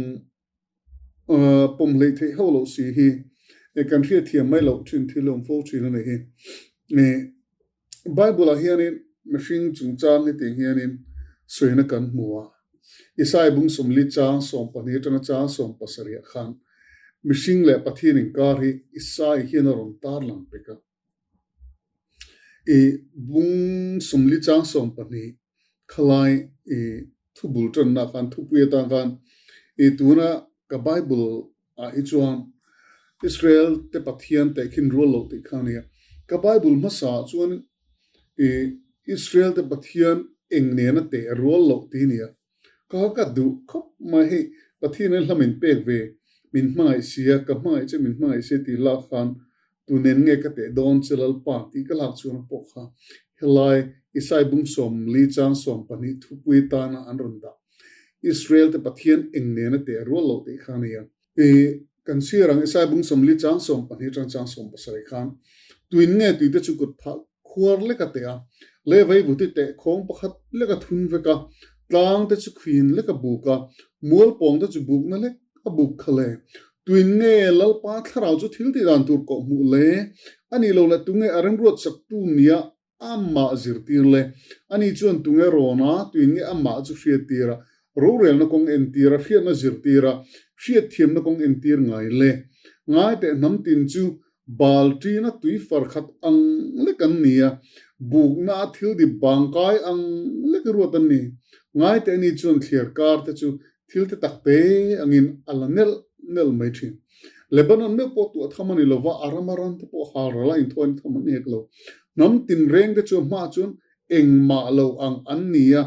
Pawm hleih theih hauh loh si hi kan hriat thiam mai loh thin thil awm fo thin a ni hi. Bible ah hianin mihring chungchang hetiang hianin sawina kan hmu a, Isaiah bung 40 chang 12 atanga chang 17 ah khan mihring leh Pathian inkar hi Isaiah hian a rawn tarlang pek a. I bung 40 chang 12 khalai i thu bul tanna khan thupui atan khan i tuna ka Bible ah hi chuan Israel te Pathian tehkhin rual loh tih kha a nia. Ka Bible hmasa ah chuan i Israel te Pathian eng nena teh rual loh tih a nia. Ka ka duh khawp mai hei Pathian in hla min pek ve min hmangaih sia ka hmangaih che min hmangaih sia tih lak khan tu nen nge ka teh dawn che Lalpa tih ka lak chuan pawh kha. Helai Isai bung 40 chang 12 thupui tana an rawn dah. Israel te Pathian eng nena teh rual loh tih kha a ni a. I kan sir ang Isai bung 40 chang 12 atang chang 17 khan tuin nge tuite chu kut phah khuar lek a teh a, levei vuti teh khawng pakhat lek a thun vek a, tlang te chu khuin lek a buk a, mual pawng te chu bukna lek a buk kha le. Tuin nge Lalpa thlarau chu thil tih dan tur kawh hmuh le? A nih lo le tunge a remruat saktu nia amah zirtir le? Ani chuan tunge rawn a, tuin nge amah chu hriattir a, rorelna kawng entir a, hriatna zirtir a, hriatthiamna kawng entir ngai le? Ngai teh hnam tin chu Balṭina tui far khat ang lek an ni a, bukna a thil dip bangkai ang lek ruat an ni. Ngaite ani chuan thliar kar te chu thil te tak te angin a la nelh nelh mai thin. Lebanon meuh pawh tuah tham a ni lova, a rama ram te pawh hal ral a inthawn tham an ni hek lo. Hnam tinreng te chu hmaah chuan engmah lo ang an ni a,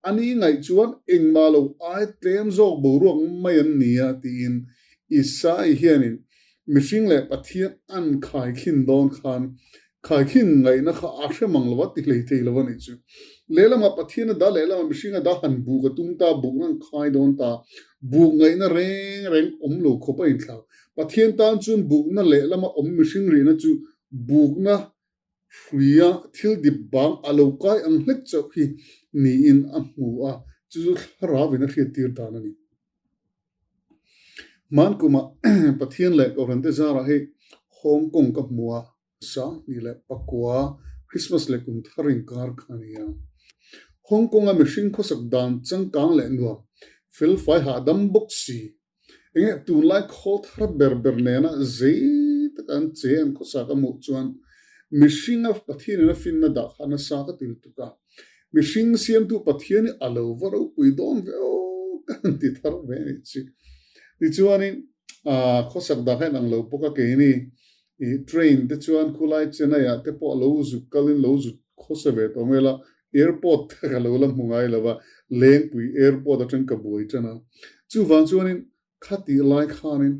ani ngaih chuan engmah lo ai tlem zawk boruak mai an ni a tiin Isai hianin mihring leh Pathian an khaikhin dawn khan khaikhin ngaihna kha a hre mang lo a ti hlei thei lo a nih chu. Lehlamah Pathian a dah lehlamah mihring a dah han buk a tum ta, bukna an khai dawn ta, buk ngaihna reng reng awm lo khawp a inthlak. Pathian tan chuan bukna lehlama awm mihring rihna chu bukna Hruia thil dip bang a lo kai ang hlek chauh hi niin a hmu a, chu chu thlarauin a hriattir dan a ni. Hman kumah Pathian leh Kohhran te zarah hei Hong Kong ka hmu a, 2009 Christmas leh kum thar inkar kha a ni a. Hong Kong-a mihring khawsak dan changkang leh nuam, felfai hahdam bawk si Enge tunlai khawl thar ber ber nena zei taka an che an khawsak a hmuh chuan mihringa Pathianin a finna dah kha nasa ka ti lutuk a. Mihring siamtu Pathian hi a lo va ropui dawn ve aw ka han ti thar ve a nih chu. Tichuanin khawsak dah kha inang lo bawk a keini i train te chuan khulai Chennai ah te pawh lo zuk kalin lo zut khawsa ve tawh mai la Airport te ka lo la hmu ngai lo va, Lengpui Airport atang ka buai tan a. Chuvang chuanin khatih lai khanin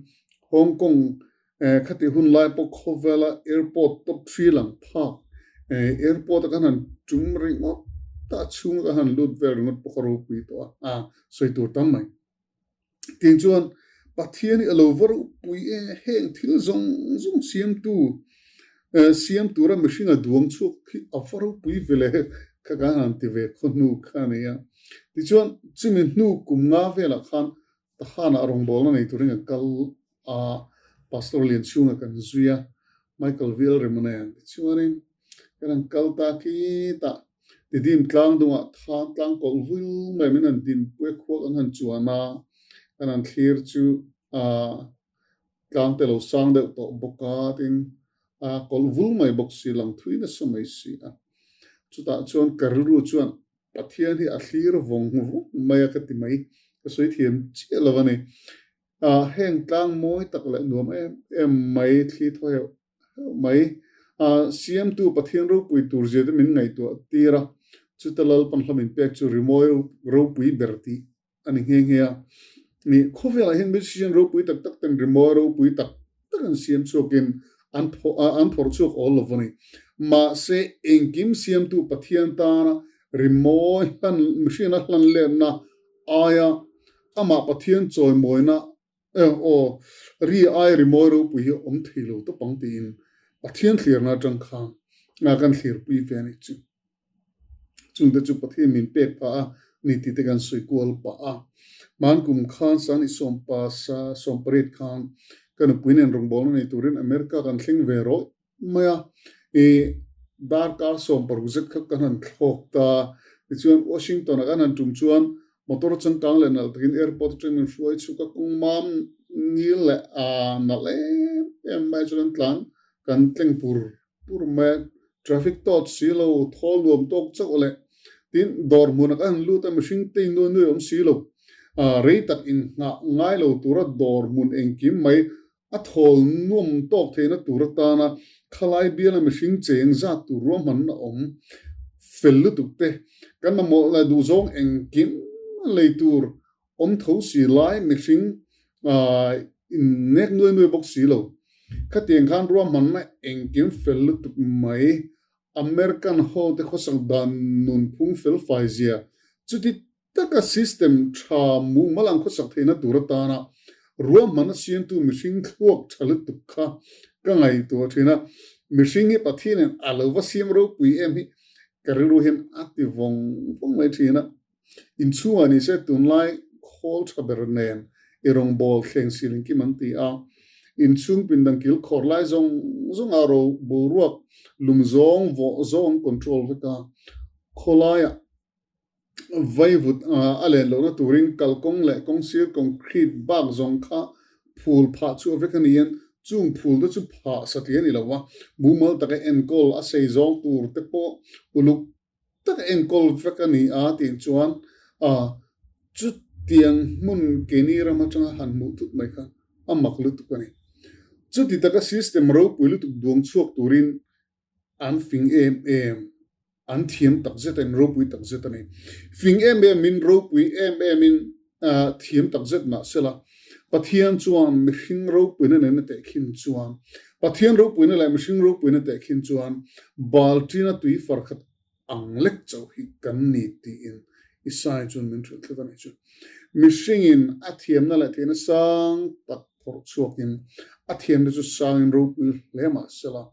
Hong Kong khatih hun lai pawh khawvela airport top three lang phak airport a kan han tum ringawt ta chhunga kan han lut vel ringawt pawh ka ropui tawh a, sawi tur tam mai. Tin chuan Pathian hi a lo va ropui e, heng thil zawng zawng siamtu siam tura mihring a duang chhuak hi a va ropui ve le kha kan han ti ve khaw hnu kha a ni a. Tichuan chumi hnu kum nga velah khan Tahanah rawngbawlna nei turin ka kal a, Pastor Lianchhunga kan zui a, Michael Vial Remone tichuanin kan han kal ta khitah Tidim tlang dungah tha tlang kawlh vul mai min han dinpui a khuak an han chuan a, kan han thlir chu ah tlang te lo sang deuh tawh bawk a tin a kawlh vul mai bawk si lang thui nasa mai si a. Chutah chuan ka rilru chuan Pathian hi a thlir vawng vawng mai a ka ti mai, ka sawi thiam chiah lo a ni. Ah heng tlang mawi tak leh nuam em em mai thli thaw heuh heuh mai. Siamtu Pathian ropui tur zia te min ngaihtuah tir a, chuta Lalpan hla min pek chu rimawi ropui ber tih a ni nghe nghe a. Ni, khawvelah hian musician ropui tak tak ten rimawi ropui tak tak an siam chhuakin an an phawrh chhuak awl lo a ni. Mahse, engkim siamtu Pathian tana rimawi hlan mihringa hlan letna aia amah Pathian chawimawina Aw, ri ai rimawi ropui hi awm thei lo tawp ang tiin Pathian thlirna atang khan kan thlirpui ve a nih chu. Chungte chu Pathian min pek phah a ni tih te kan sawi kual pah a. Hman kum khan Sani sawmpa sa sawmpariat khan ka nupui nen rawngbawlna nei turin America kan thleng ve rawih mai a, i darkar 60 zet kha kan han thlawk ta. Tichuan Washington-ah kan han tum chuan motor changkang leh nalh takin airport atang min hruai chhuk a, kawng mam ngil leh aa nalh em em mai chu kan tlan kan tleng pur pur mai a, traffic tawt si lo, thawl nuam tawk chauh leh tin dawr hmunah kan han lut a, mihring te in nuai nuai awm si lo, aa rei tak inngah ngai lo tura dawr hmun engkim mai A thawl nuam tawk theihna tur atana khalai biala mihring cheng zat tur ruahmanna awm fel lutuk te, kan mamawh leh duhzawng engkim lei tur awm tho si lai mihring innek nuai nuai bawk si lo. Khatiang khan ruahmanna engkim fel lutuk mai. American hote khawsak dan nunphung felfai zia chuti taka system tha mumal ang khawsak theihna tur atana ruahmanna siamtu mihring thluak tha lutuk kha ka ngaihtuah thin a. Mihring hi Pathianin a lo va siam ropui em hi ka rilru hian a ti vawng vawng mai thin a. Inchhungah ni se tunlai khawl tha ber nen i rawngbâwl thleng sil engkim an ti a. Inchhung pindan kil khawr lai zawng zawng a ro boruak lum zawng vawh zawng an control vek a. Khawlaiah vaivut a len lohna turin kalkawng leh kawngsir concrete bak zawng kha phul phah chhuah vek a ni a, chung phul te chu phah satliah a ni lo va, mumal taka enkawl a sei zawng tur te pawh uluk taka enkawl vek a ni a tih chuan chutiang hmun keini ram atanga han hmuh thut mai kha a mak lutuk a ni. Chuti taka system ropui lutuk duang chhuak turin An fing em em, an thiam tak zet a, in ropui tak zet a ni. Fing em em in, ropui em em in, thiam tak zet mah sela, Pathian chuan mihring ropuina nena tehkhin chuan, Pathian ropuina leh mihring ropuina tehkhin chuan Balṭina tui far khat ang lek chauh hi kan ni tiin Isai chuan min hrilh tlat a nih chu. Mihringin a thiamna leh theihna sang tak phawrh chhuakin a thiamna chu sangin ropui hle mah sela,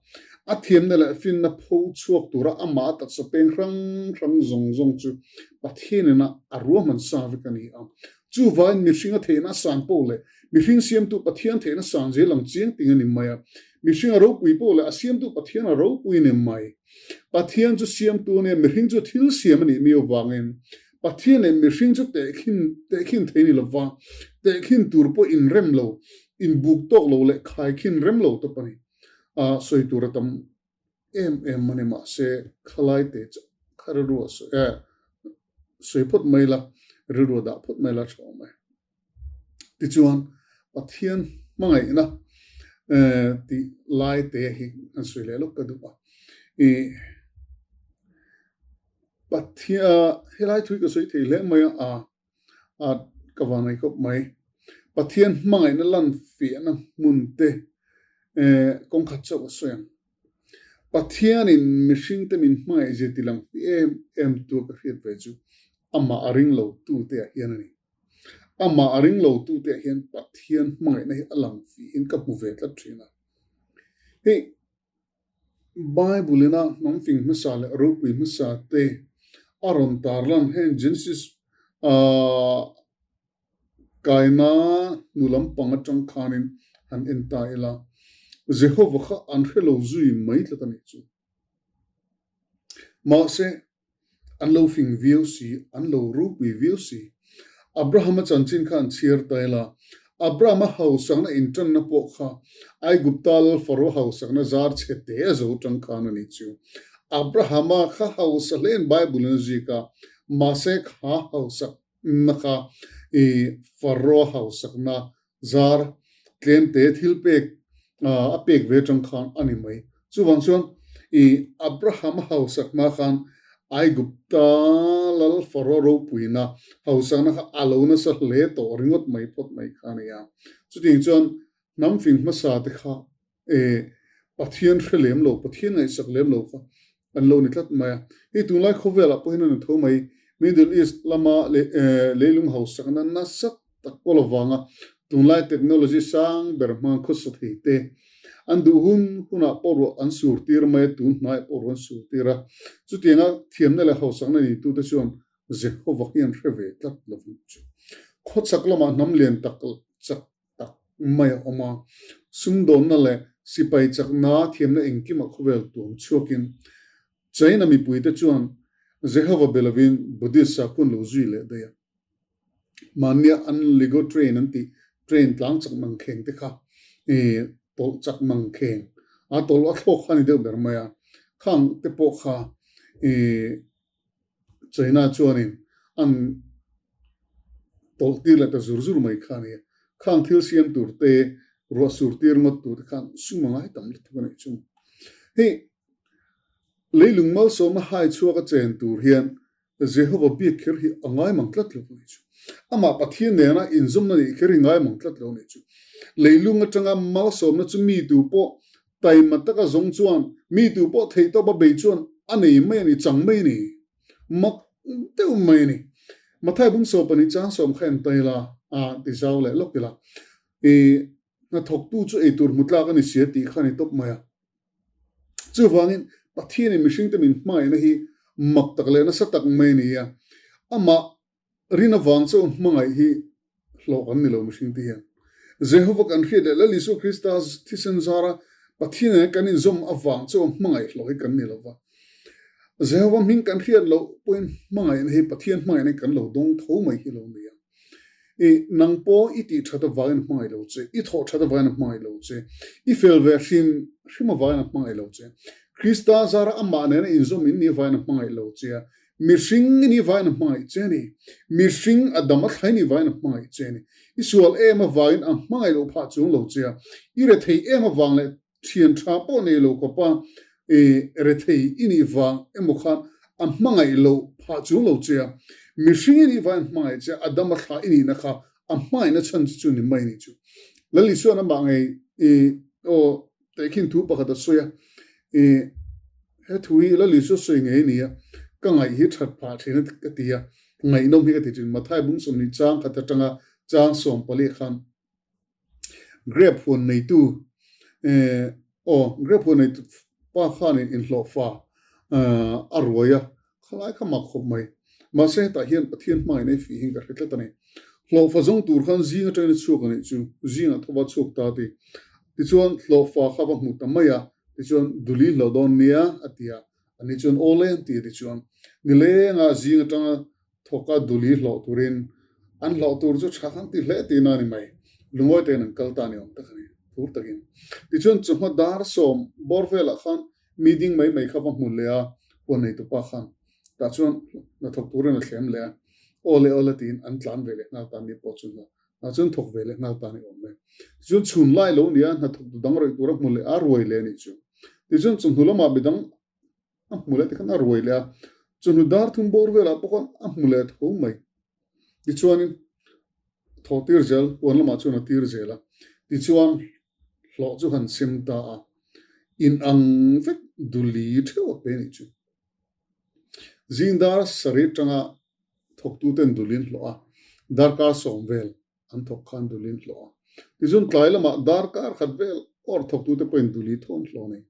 a thiamna leh finna pho chhuak tura amah a taksa peng hrang hrang zawng zawng chu Pathianin a a ruahman sa vek a ni a. Chuvain mihring a theihna a san poh leh mihring siamtu Pathian theihna san zel ang chiang ting a ni mai a. Mihring a ropui poh leh a siamtu Pathian a ropui a ni mai. Pathian chu siamtu a nia, mihring chu thil siam a nih miau vangin Pathian leh mihring chu tehkhin tehkhin thei ni lova, tehkhin tur pawh inrem lo, inbuk tawk lo leh khaikhin rem lo tawp a ni. A sawi tur a tam em em a ni mahse khalai te chu kha rilru a sawi eh sawi phawt mai la, rilru a dah phawt mai la tha awm e. Tichuan, Pathian hmangaihna tih lai te hi an sawi leh lawk ka duh a. Ih Pathian helai thu hi ka sawi thei hle mai a, a ka van ngei khawp mai. Pathian hmangaihna lan fiahna hmun te kawngkhat chauh a sawi ang. Pathianin mihringte min hmangaihzia ti lang fi em em tua ka hriat ve chu amah a ring lo tute ah hian a ni. Amah a ring lo tute ah hian Pathian hmangaihna hi a lang fihin ka hmu ve tlat thin a. Hei Bible ina hnam fing hmasa leh ropui hmasa te a rawn tarlan heng Genesis ah Kaina hnu lampang atang khanin han en ta ila, Jehova kha an hre lo zui mai tlat a nih chu. Mahse, an lo fing viau si, an lo ropui viau si. Abrahama chanchin kha an chhiar ta ila, Abrahama hausakna intanna pawh kha Aigupta lal Faro hausakna zar chhe te a zo tang khan a nih chu. Abrahama kha hausa hlein Bible-in a zik a, mahse kha hausak na kha i Faro hausakna zar tlemte thil pek a pek ve atang khan a ni mai. Chuvang chuan i Abraham hausak hma khan Aigupta lal Faro ropuina hausakna kha a lo nasa hle tawh ringawt mai phawt mai kha a ni a. Chutiang chuan hnam fing hmasa te kha E, Pathian hre lem lo, Pathian ngaihsak lem lo kha an lo ni tlat mai a. Hei tunlai khawvelah pawh hian a ni tho mai, Middle East lama leilung hausakna nasa tak kawl avanga tunlai technology sang ber hmang khawsa thei te an duh hun hunah pawh ruah an sur tir mai a, tun hnaiah pawh ruah an sur tir a. Chutianga thiamna leh hausakna neitute chuan Jehova hi an hre ve tlat lo vang chu. Khawchhak lamah hnam lian tak chak tak mai a awm a, sumdawnna leh sipai chakna thiamna engkimah khawvel tuam chhuakin China mipuite chuan Jehova be lovin Buddhist sakhaw an lo zui leh daih a. Mahnia an Lego train an tih train tlang chak mang kheng te kha tawlh chak mang kheng a tawlh a thlawk kha a ni deuh ber mai a, khang te pawh kha China chuanin an tawlh tir leh ta zur zur mai kha a ni a. Khang thil siam tur te, ruah sur tir ngawt tur te khan sum a ngai tam lutuk a nih chu. Hei leilung malsawmna hai chhuak a chen tur hian Jehova biak kher hi a ngai mang tlat lo a nih chu. Amah Pathian nena inzawmna nih kher hi ngai mang tlat lo a nih chu. Leilung atanga malsawmna chu mi tu pawh. Taima taka zawng chuan mi tu pawh theihtawp a bei chuan a nei mai a ni, chang mai a ni. Mak deuh mai a ni. Mathai bung 12 chang sawm kha en tai la, a ti zau leh lawk ila. I hnathawktu chu eitur hmu tlak a ni sia tih kha a ni tawp mai a. Chuvangin Pathianin mihringte min hmangaihna hi mak tak leh nasa tak mai a ni a. Amah Rin avang chu hmangaih hi hlawh kan ni lo mihring te hian. Jehova kan hriat leh Lal Isua Krista thisen zara Pathian nena kan inzawm avang chu hmangaih hlawh hi kan ni lo va. Jehova hming kan hriat loh pawhin hmangaihna hi Pathian hmangaihna hi kan lo dawng tho mai hi lo ni a. I nang pawh i tih that avangin a hmangaih lo che, i thawh that avangin a hmangaih lo che, i fel ve hrim hrim avangin a hmangaih lo che, Krista zara amah nena inzawm in nih avangin a hmangaih lo che a, Mihring i nih vaiin a hmangaih che a ni. Mihring a dam a thlai nih vaiin a hmangaih che a ni. I sual em avangin a hmangaih loh phah chuang lo che a. I rethei em avang leh thian tha pawh nei lo khawpa i rethei i nih vang emaw khan a hmangaih loh phah chuang lo che a. Mihring i nih vaiin a hmangaih che a, a dam a thlah i nihna kha a hmangaihna chhan chu chu ni mai a ni chu. Lal Isua'n amah ngei i aw Tehkhin thu pakhat a sawi a, i he thu hi Lal Isua sawi ngei a ni a, ka ngaih hi that phah thin a ka ti a, ngaihnawm hi ka ti thin. Mathai bung 20 chang khat atanga chang 14 khan grape huan neitu aw grape huan neitu pa khanin inhlawhfa a ruai a, Khalai kha mak khawp mai. Mahse hetah hian Pathian hmain ei fih hian ka hre tlat a ni. Hlawhfa zawng tur khan zing atangin a chhuak a nih chu, zingah thawva chhuak ta ti. Tichuan hlawhfa kha va hmu ta mai a, tichuan duli hlauh dawn nia a ti a, ani chuan aw le an ti a tichuan nilenga zing atanga thawka duli hlawh turin an hlawh tur chu tha khan ti hle tihna a ni mai. Lungawi takin an kal ta a ni awm tak a ni, phur takin. Tichuan chawhma dar sawm bawr velah khan Mi ding mai mai kha va hmu leh a, huan nei tupa khan tah chuan hnathawk turin a thlem leh a, aw le aw le tiin an tlan ve leh nghal ta ni pawh chu hna ah chuan thawk ve leh nghal ta ni awm e. Tichuan chhun lai lo nia hnathawk tu dang rawih tur a hmu leh a, ruai leh a nih chu. Tichuan chawhnu lamah midang a hmu leh tikhan a ruai leh a, chawhnu dar thum bawr velah pawh khan a hmu leh tho mai. Tichuanin thawh tir zel, huan lamah chuan a tir zel a, tichuan hlawh chu han sem ta a, in ang vek duli theuh a pe nih chu. Zing dar sarih atanga thawktuten dulin hlawh a, darkar sawm vel an thawk khan dulin hlawh a. Tichuan tlai lamah darkar khat vel awr thawktute pawhin duli thawn hlawh a nei.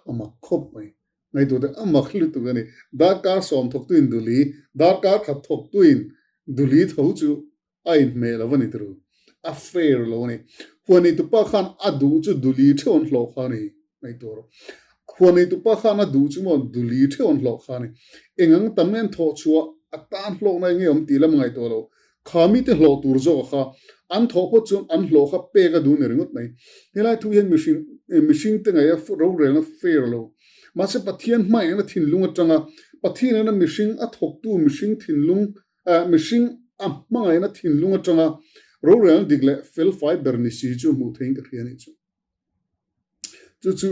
A mak khawp mai. Ngaihtuahte a mak lutuk a ni. Darkar sawm thawktuin duli, darkar khat thawktuin duli tho chu a inhmeh lo a ni turu. A fair lo a ni. Huaneitupa khan a duh chu duli theuh an hlawh kha a ni. Ngaihtuah rawh. Huaneitupa khan a duh chu maw duli theuh an hlawh kha a ni. Engang tam nge an thawh chhuah a tan hlawkna enge awm tih lam ngaihtuah lo. Kha mite hlawh tur zawk a kha an thawh phawt chuan an hlawh kha pek a duh ni ringawt mai. Helai thu hian mihring mihring te ngaih a rorelna fair lo. Mahse Pathian hmaengna thinlung atanga Pathian ina mihring a thawktu mihring thinlung mihring a hmangaihna thinlung atanga rorelna dik leh felfai ber ni si chu hmuh theihin ka hria anih chu. Chu chu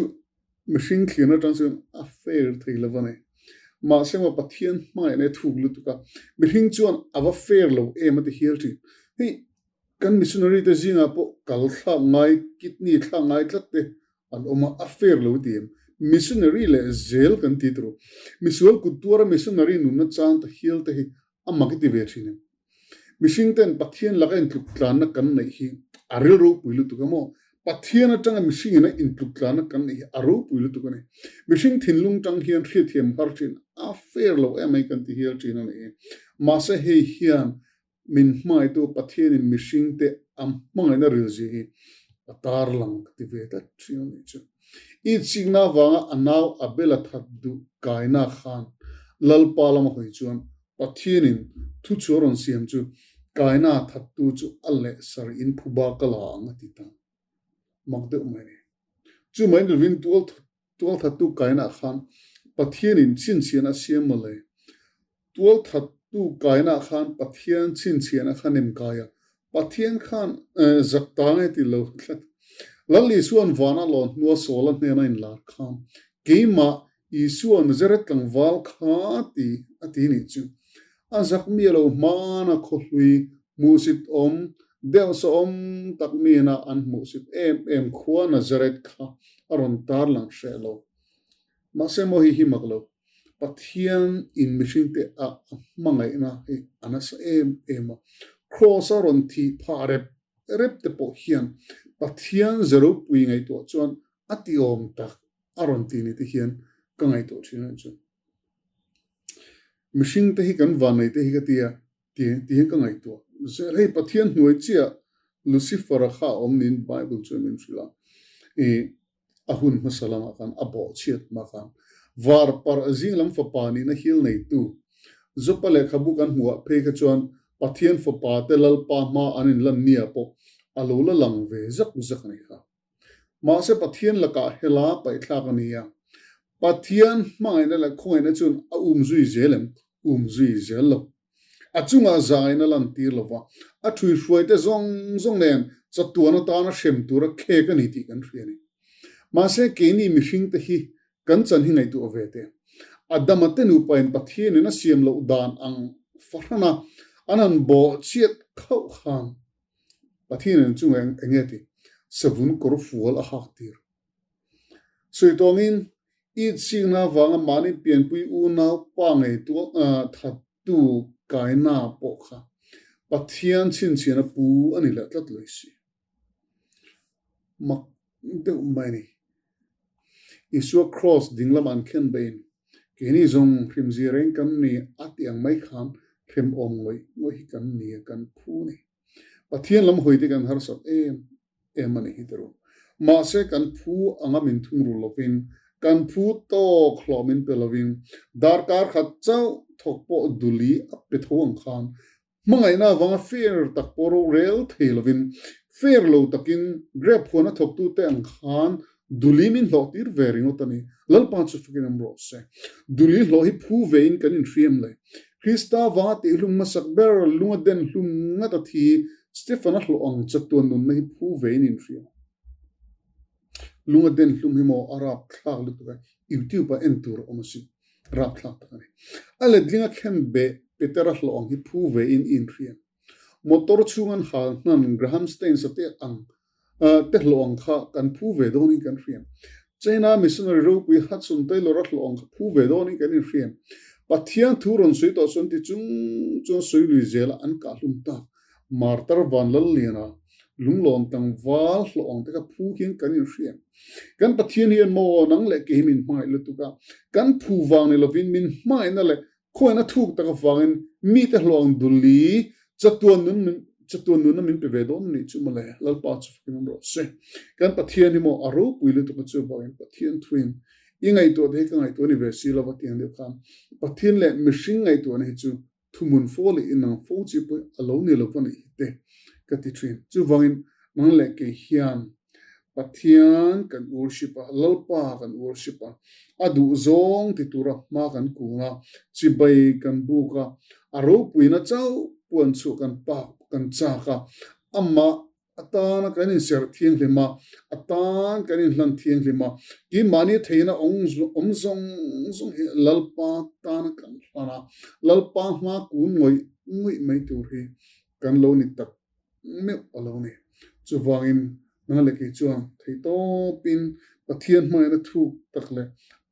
mihring thlir atang chuan a fair thei lo a ni. Mahse maw Pathian hmangaihna hi a thuk lutuk a, mihring chuan a va fair lo em a ti hial thin. Hei kan missionary te zingah pawh kal thlak ngai, kidney thlak ngai tlat te an awm a, a fair lo ti em? Missionary leh zel kan ti turu. Misual kut tuara missionary nunna chang ta hial te hi a mak i ti ve thin em? Mihring ten Pathian laka intluk tlanna kan neih hi a ril ropui lutuk a maw? Pathian atanga mihring ina intluk tlanna kan neih hi a ropui lutuk a ni. Mihring thinlung tang hian hriatthiam har thin a fair lo em mai kan ti hial thin a ni. Mahse hei hian min hmaitu Pathianin mihring te a hmangaihna rilzia hi a tarlang ka ti ve tlat thin a nih chu. I chikna avanga a nau Abel a that duh kaina khan Lalpa lama hawi chuan Pathianin thu chu a rawn siam chu kaina thattu chu a leh sarih in phuba ka la ang a ti ta. Mak deuh mai a ni. Chu mai nilovin tual tual thattu kaina khan Pathianin chhinchhiahna a siam mawle. Tual thattu kaina khan Pathian chhinchhiahna kha nem kai a, Pathian khan zak ta nge ti lo tlat. Lal Isua'n vana lawn hnua Saula hnena inlar khan keimah Isua Nazareth tlangval kha ti a ti nih chu. A zak mi a lo hmana khawhlui, hmuhsit awm, Deuhsawm tak mina an hmuhsit em em khua Nazareth kha a rawn tarlang hreh lo. Mahse maw hi hi mak lo. Pathian in mihringte a a hmangaihna hi a nasa em em a. Kraws a rawn thih phah rep rep te pawh hian Pathian ze ropui ngaihtuah chuan a ti awm tak a rawn ti ni te hian ka ngaihtuah thin a chu. Mihring te hi kan vannei te hi ka ti a, ti ti hian ka ngaihtuah zel. Hei Pathian hnuai chiah Lucifer-a kha a awm niin Bible chuan min hrilh a, ih a hun hmasa lamah khan a bawhchhiat hma khan var parh zing lam fapa nihna hil neitu Jopa lehkhabu kan hmuhah phei kha chuan Pathian fapa te Lalpa hma an inlan nia pawh a lo la lang ve zak zak a ni kha. Mahse Pathian lakah hela paihthlak a ni a, Pathian hmangaihna leh khawngaihna chuan a um zui zel em? Um zui zel lo. A chungah zaina lantir lo va, a ṭhuihruaite zawng zawng nen chatuan atana hrem tura khek a ni tih kan hria a ni. Mahse keini mihringte hi kan chan hi ngaihtuah ve teh. Adama te nupain Pathianin a siam loh dan ang fahrana an han bawhchhiat khauh khan Pathian in chunga eng enge ti? Savun kawr fual a hak tir. Sawi tawngin it sikna avanga mahni pianpui unau pa ngei thattu kaina pawh kha Pathian chhinchhiahna pu a ni leh tlat lawih si. Mak deuh mai a ni. Isua Kraws dinglam an khen beiin keini zawng hrimzia reng kan ni a tih ang mai khan hrem awm ngawih ngawih hi kan ni a, kan phu a ni. Pathian lam hawi te kan harsat em em a ni hi tiro. Mahse kan phu anga min thungrul lovin, kan phu tawk hlawh min pe lovin, darkar khat chauh thawk pawh duli a pe tho ang khan Hmangaihna avanga fair tak pawh rorel thei lovin, fair lo takin grape huana thawktute ang khan duli min hlawh tir ve ringawt a ni. Lalpa chu fakin awm rawh se. Duli hlawh hi phu vein kan inhriam le. Krista avanga tihhlum hmasak ber lunga den hlum ngat a thi Stefan-a hlawh ang chatuan nunna hi phu vein inhriam. Lunga den hlum hi maw a rapthlak lutuk a, YouTube ah en tur a awm asin. Rapthlak tak a ni. A letlinga khen beh Petera hlawh ang hi phu ve in inhriam. Motor chhung an hal hnan Graham Staines a te ang te hlawh ang kha kan phu ve dawnin kan hriam. China missionary ropui Hudson Taylor a hlawh ang kha phu ve dawnin kan inhriam. Pathian thu rawn sawi tawh chuan ti chung chuan sawi lui zela an kah hlum tak. Martar Vanlalliana lunglawm tlangval hlawh ang te kha phu hian kan inhriam. Kan Pathian hian maw nang leh kei hi min hmangaih lutuk a, kan phu vang ni lovin min hmangaihna leh khawiahna thuk tak avangin mite hlawh ang duli chatuan nun min chatuan nunna min pe ve dawn anih chu mawle, Lalpa chu fakin awm rawh se. Kan Pathian hi maw a ropui lutuk a chuvangin Pathian thuin i ngaihtuah te hi ka ngaihtuah ni ve si lova tiang deuh khan Pathian leh mihring ngaihtuahna hi chu Thuhmun fo leh inang fo chi pawh a lo ni lo va nih hi te ka ti thin. Chuvangin nang leh kei hian Pathian kan worship a, Lalpa kan worship a, a duhzawng ti tura hma kan kung a, chibai kan buk a, a ropuina chauh puan chhuah kan pak kan chak a, amah Atana kan inserh thianghlim a, a tan kan inhlan thianghlim a, keimahni theihna awm zawng zawng hi Lalpa tana kan hlan a, Lalpa hma kun ngawih ngawih mai tur hi kan lo ni tak meuh a lo ni. Chuvangin nang leh kei chuan theihtawpin Pathian hmangaihna thuk tak leh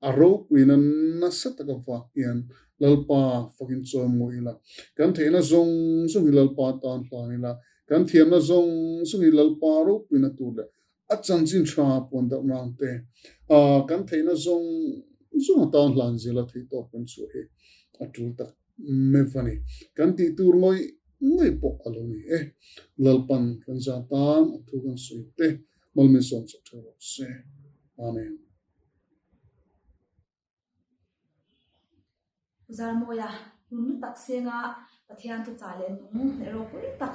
a ropuina nasa tak avang hian Lalpa fakin chawimawi ila, kan theihna zawng zawng hi Lalpa tan hlan ila, Kan thiamna zawng zawng hi Lalpa ropuina tur leh a chanchin tha puan darh nan te, kan theihna zawng zawng atan hlan zela theih tawk kan chhuah hi a tul tak meuh a ni. Kan tih tur ngawih ngawih pawh a lo ni e. Lalpan kan za tan a thu kan sawi te malminsawm chak theuh rawh se. Amen. Zarmawia hnun tak senga Pathian thuchah leh nung leh ropui tak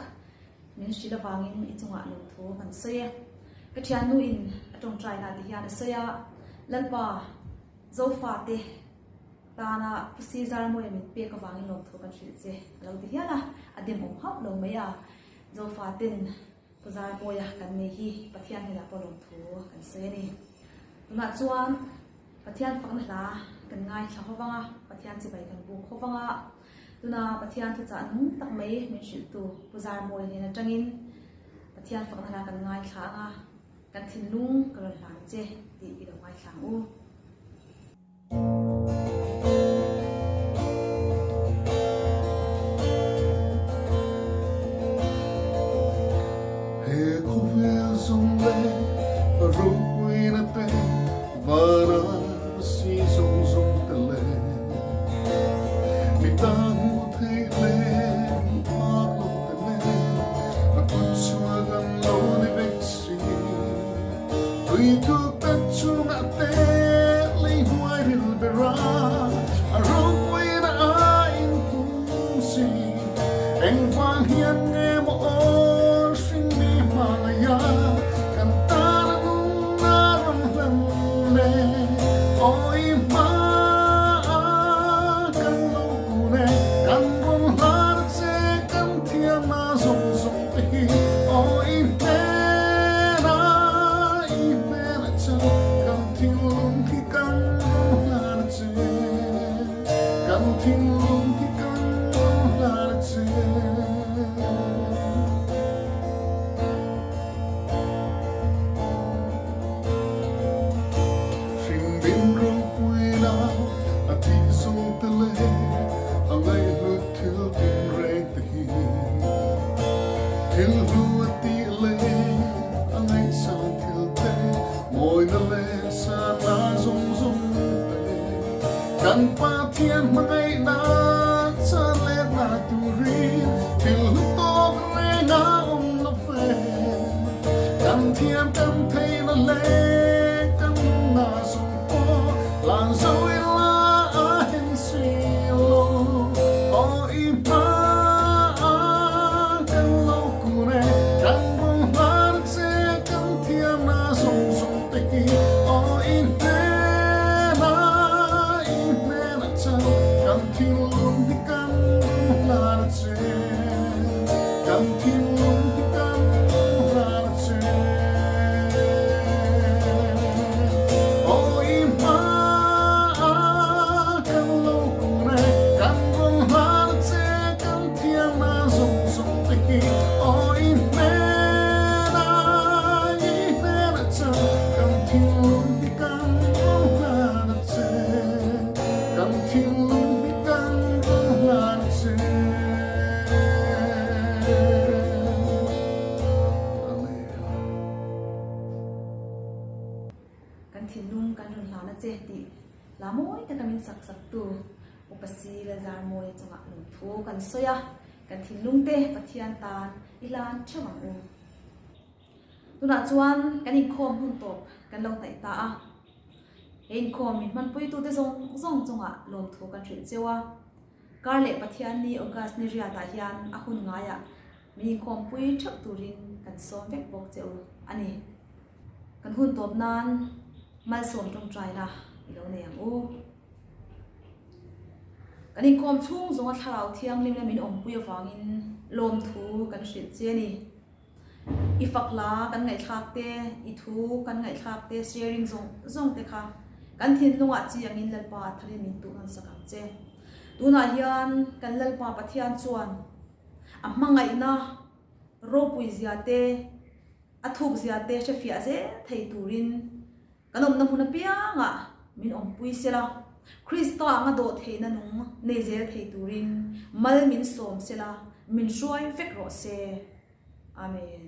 min hrilh avangin i chungah lawmthu kan sawi e. Ka thiannu in a tawngtaina ti hian a sawi a, Lalpa Zofate tana Pu Si Zarmawia min pek avangin lawmthu kan hrilh che a lo ti hial a, a demawm hauh lo mai a, Zofaten Pu Zarmawia kan nei hi Pathian hnenah pawh lawmthu kan sawi a ni. Tunah chuan Pathian fakna hla kan ngaithla ho vang a, Pathian chibai kan buk ho vang a, tuna Pathian thuchah nung tak mai min hrilhtu Pu Zarmawia hnen atangin. Pathian fakna hla kan ngaithla ang a, kan thinlung ka rawn hlan che tih i lo ngaithla ang u. He khawvel zawng leh a ropuina te vana si zawng zawng te leh mi ta hmuh theih leh hmuh phak lo te leh a kut chhuak an lo ni vek si. Tui thuk tak chungah te lei hnuai ril ber a, a ropuina a inphung si. Engvang hian nge maw aw hring mi hmangaih a, kan tan a nung a rawn hlan le. Aw i hma a kan lo kun e, kan rawn hlan a che kan thiamna zawng zawng te hi. Aw i hnena i hnena chu kan thinlung hi kan rawn hlan a che, kan thinlung hi kan rawn hlan a che. Hringbin ropuina a tih zawng te leh a ngaihhlut thil tinreng te hi thil hlu a tih leh a ngaihsang thil te mawina leh sana zawng zawng te kan Pathian hmangaihna chan letna turin thil hlu tawk reng a awm lo ve. Kan thiam kan theihna leh kan nunna zawng pawh lan zo ila a hen si lo. Aw i hma a kan lo kun e, kan rawn hlan che kan thiamna zawng zawng te hi. Aw i hnena i hnena chauh kan thinlung hi kan rawn hlan a che. Kan thinlung hi kan hlan a che. Aw i hma a kan lo kun e, kan rawn hlan a che, kan thiamna zawng zawng te hi. Aw i hnena i hnena chauh kan thinlung hi kan rawn hlan a che. Kan thinlung hi kan rawn hlan a che. Kan thinlung kan rawn hlan a che tih la mawi taka min sak saktu Upa Si Lalzarmawia chungah lungthu kan sawi a, kan thinlung te Pathian tan i hlan theuh ang u. Tunah chuan kan inkhawm hun tawp kan lo hnaih ta a, he inkhawm min hmanpuitute zawng zawng chungah lawmthu kan hrilh cheu a. Kar leh Pathianni August ni riatah hian a hun ngaiah min inkhawmpui theuh turin kan sawm vek bawk che u a ni. Kan hun tawp nan malsawm tawngtaina i lo nei ang u. Kan inkhawm chhung zawnga thlarau thianghlimna min awmpui avangin lawmthu kan hrilh che a ni. I fak hla kan ngaihthlak te, i thu kan ngaihthlak te, sharing zawng zawng te kha kan thinlungah chi angin Lalpa tharin min tuh nawn sak ang che. Tunah hian kan Lalpa Pathian chuan a hmangaihna ropui zia te, a thuk zia te hrefiah zel thei turin Kan awmna hmun apiangah min awmpui sela, Krista anga dawh theihna nung nei zel thei turin mal min sawm sela, min hruai vek rawh se. Amen.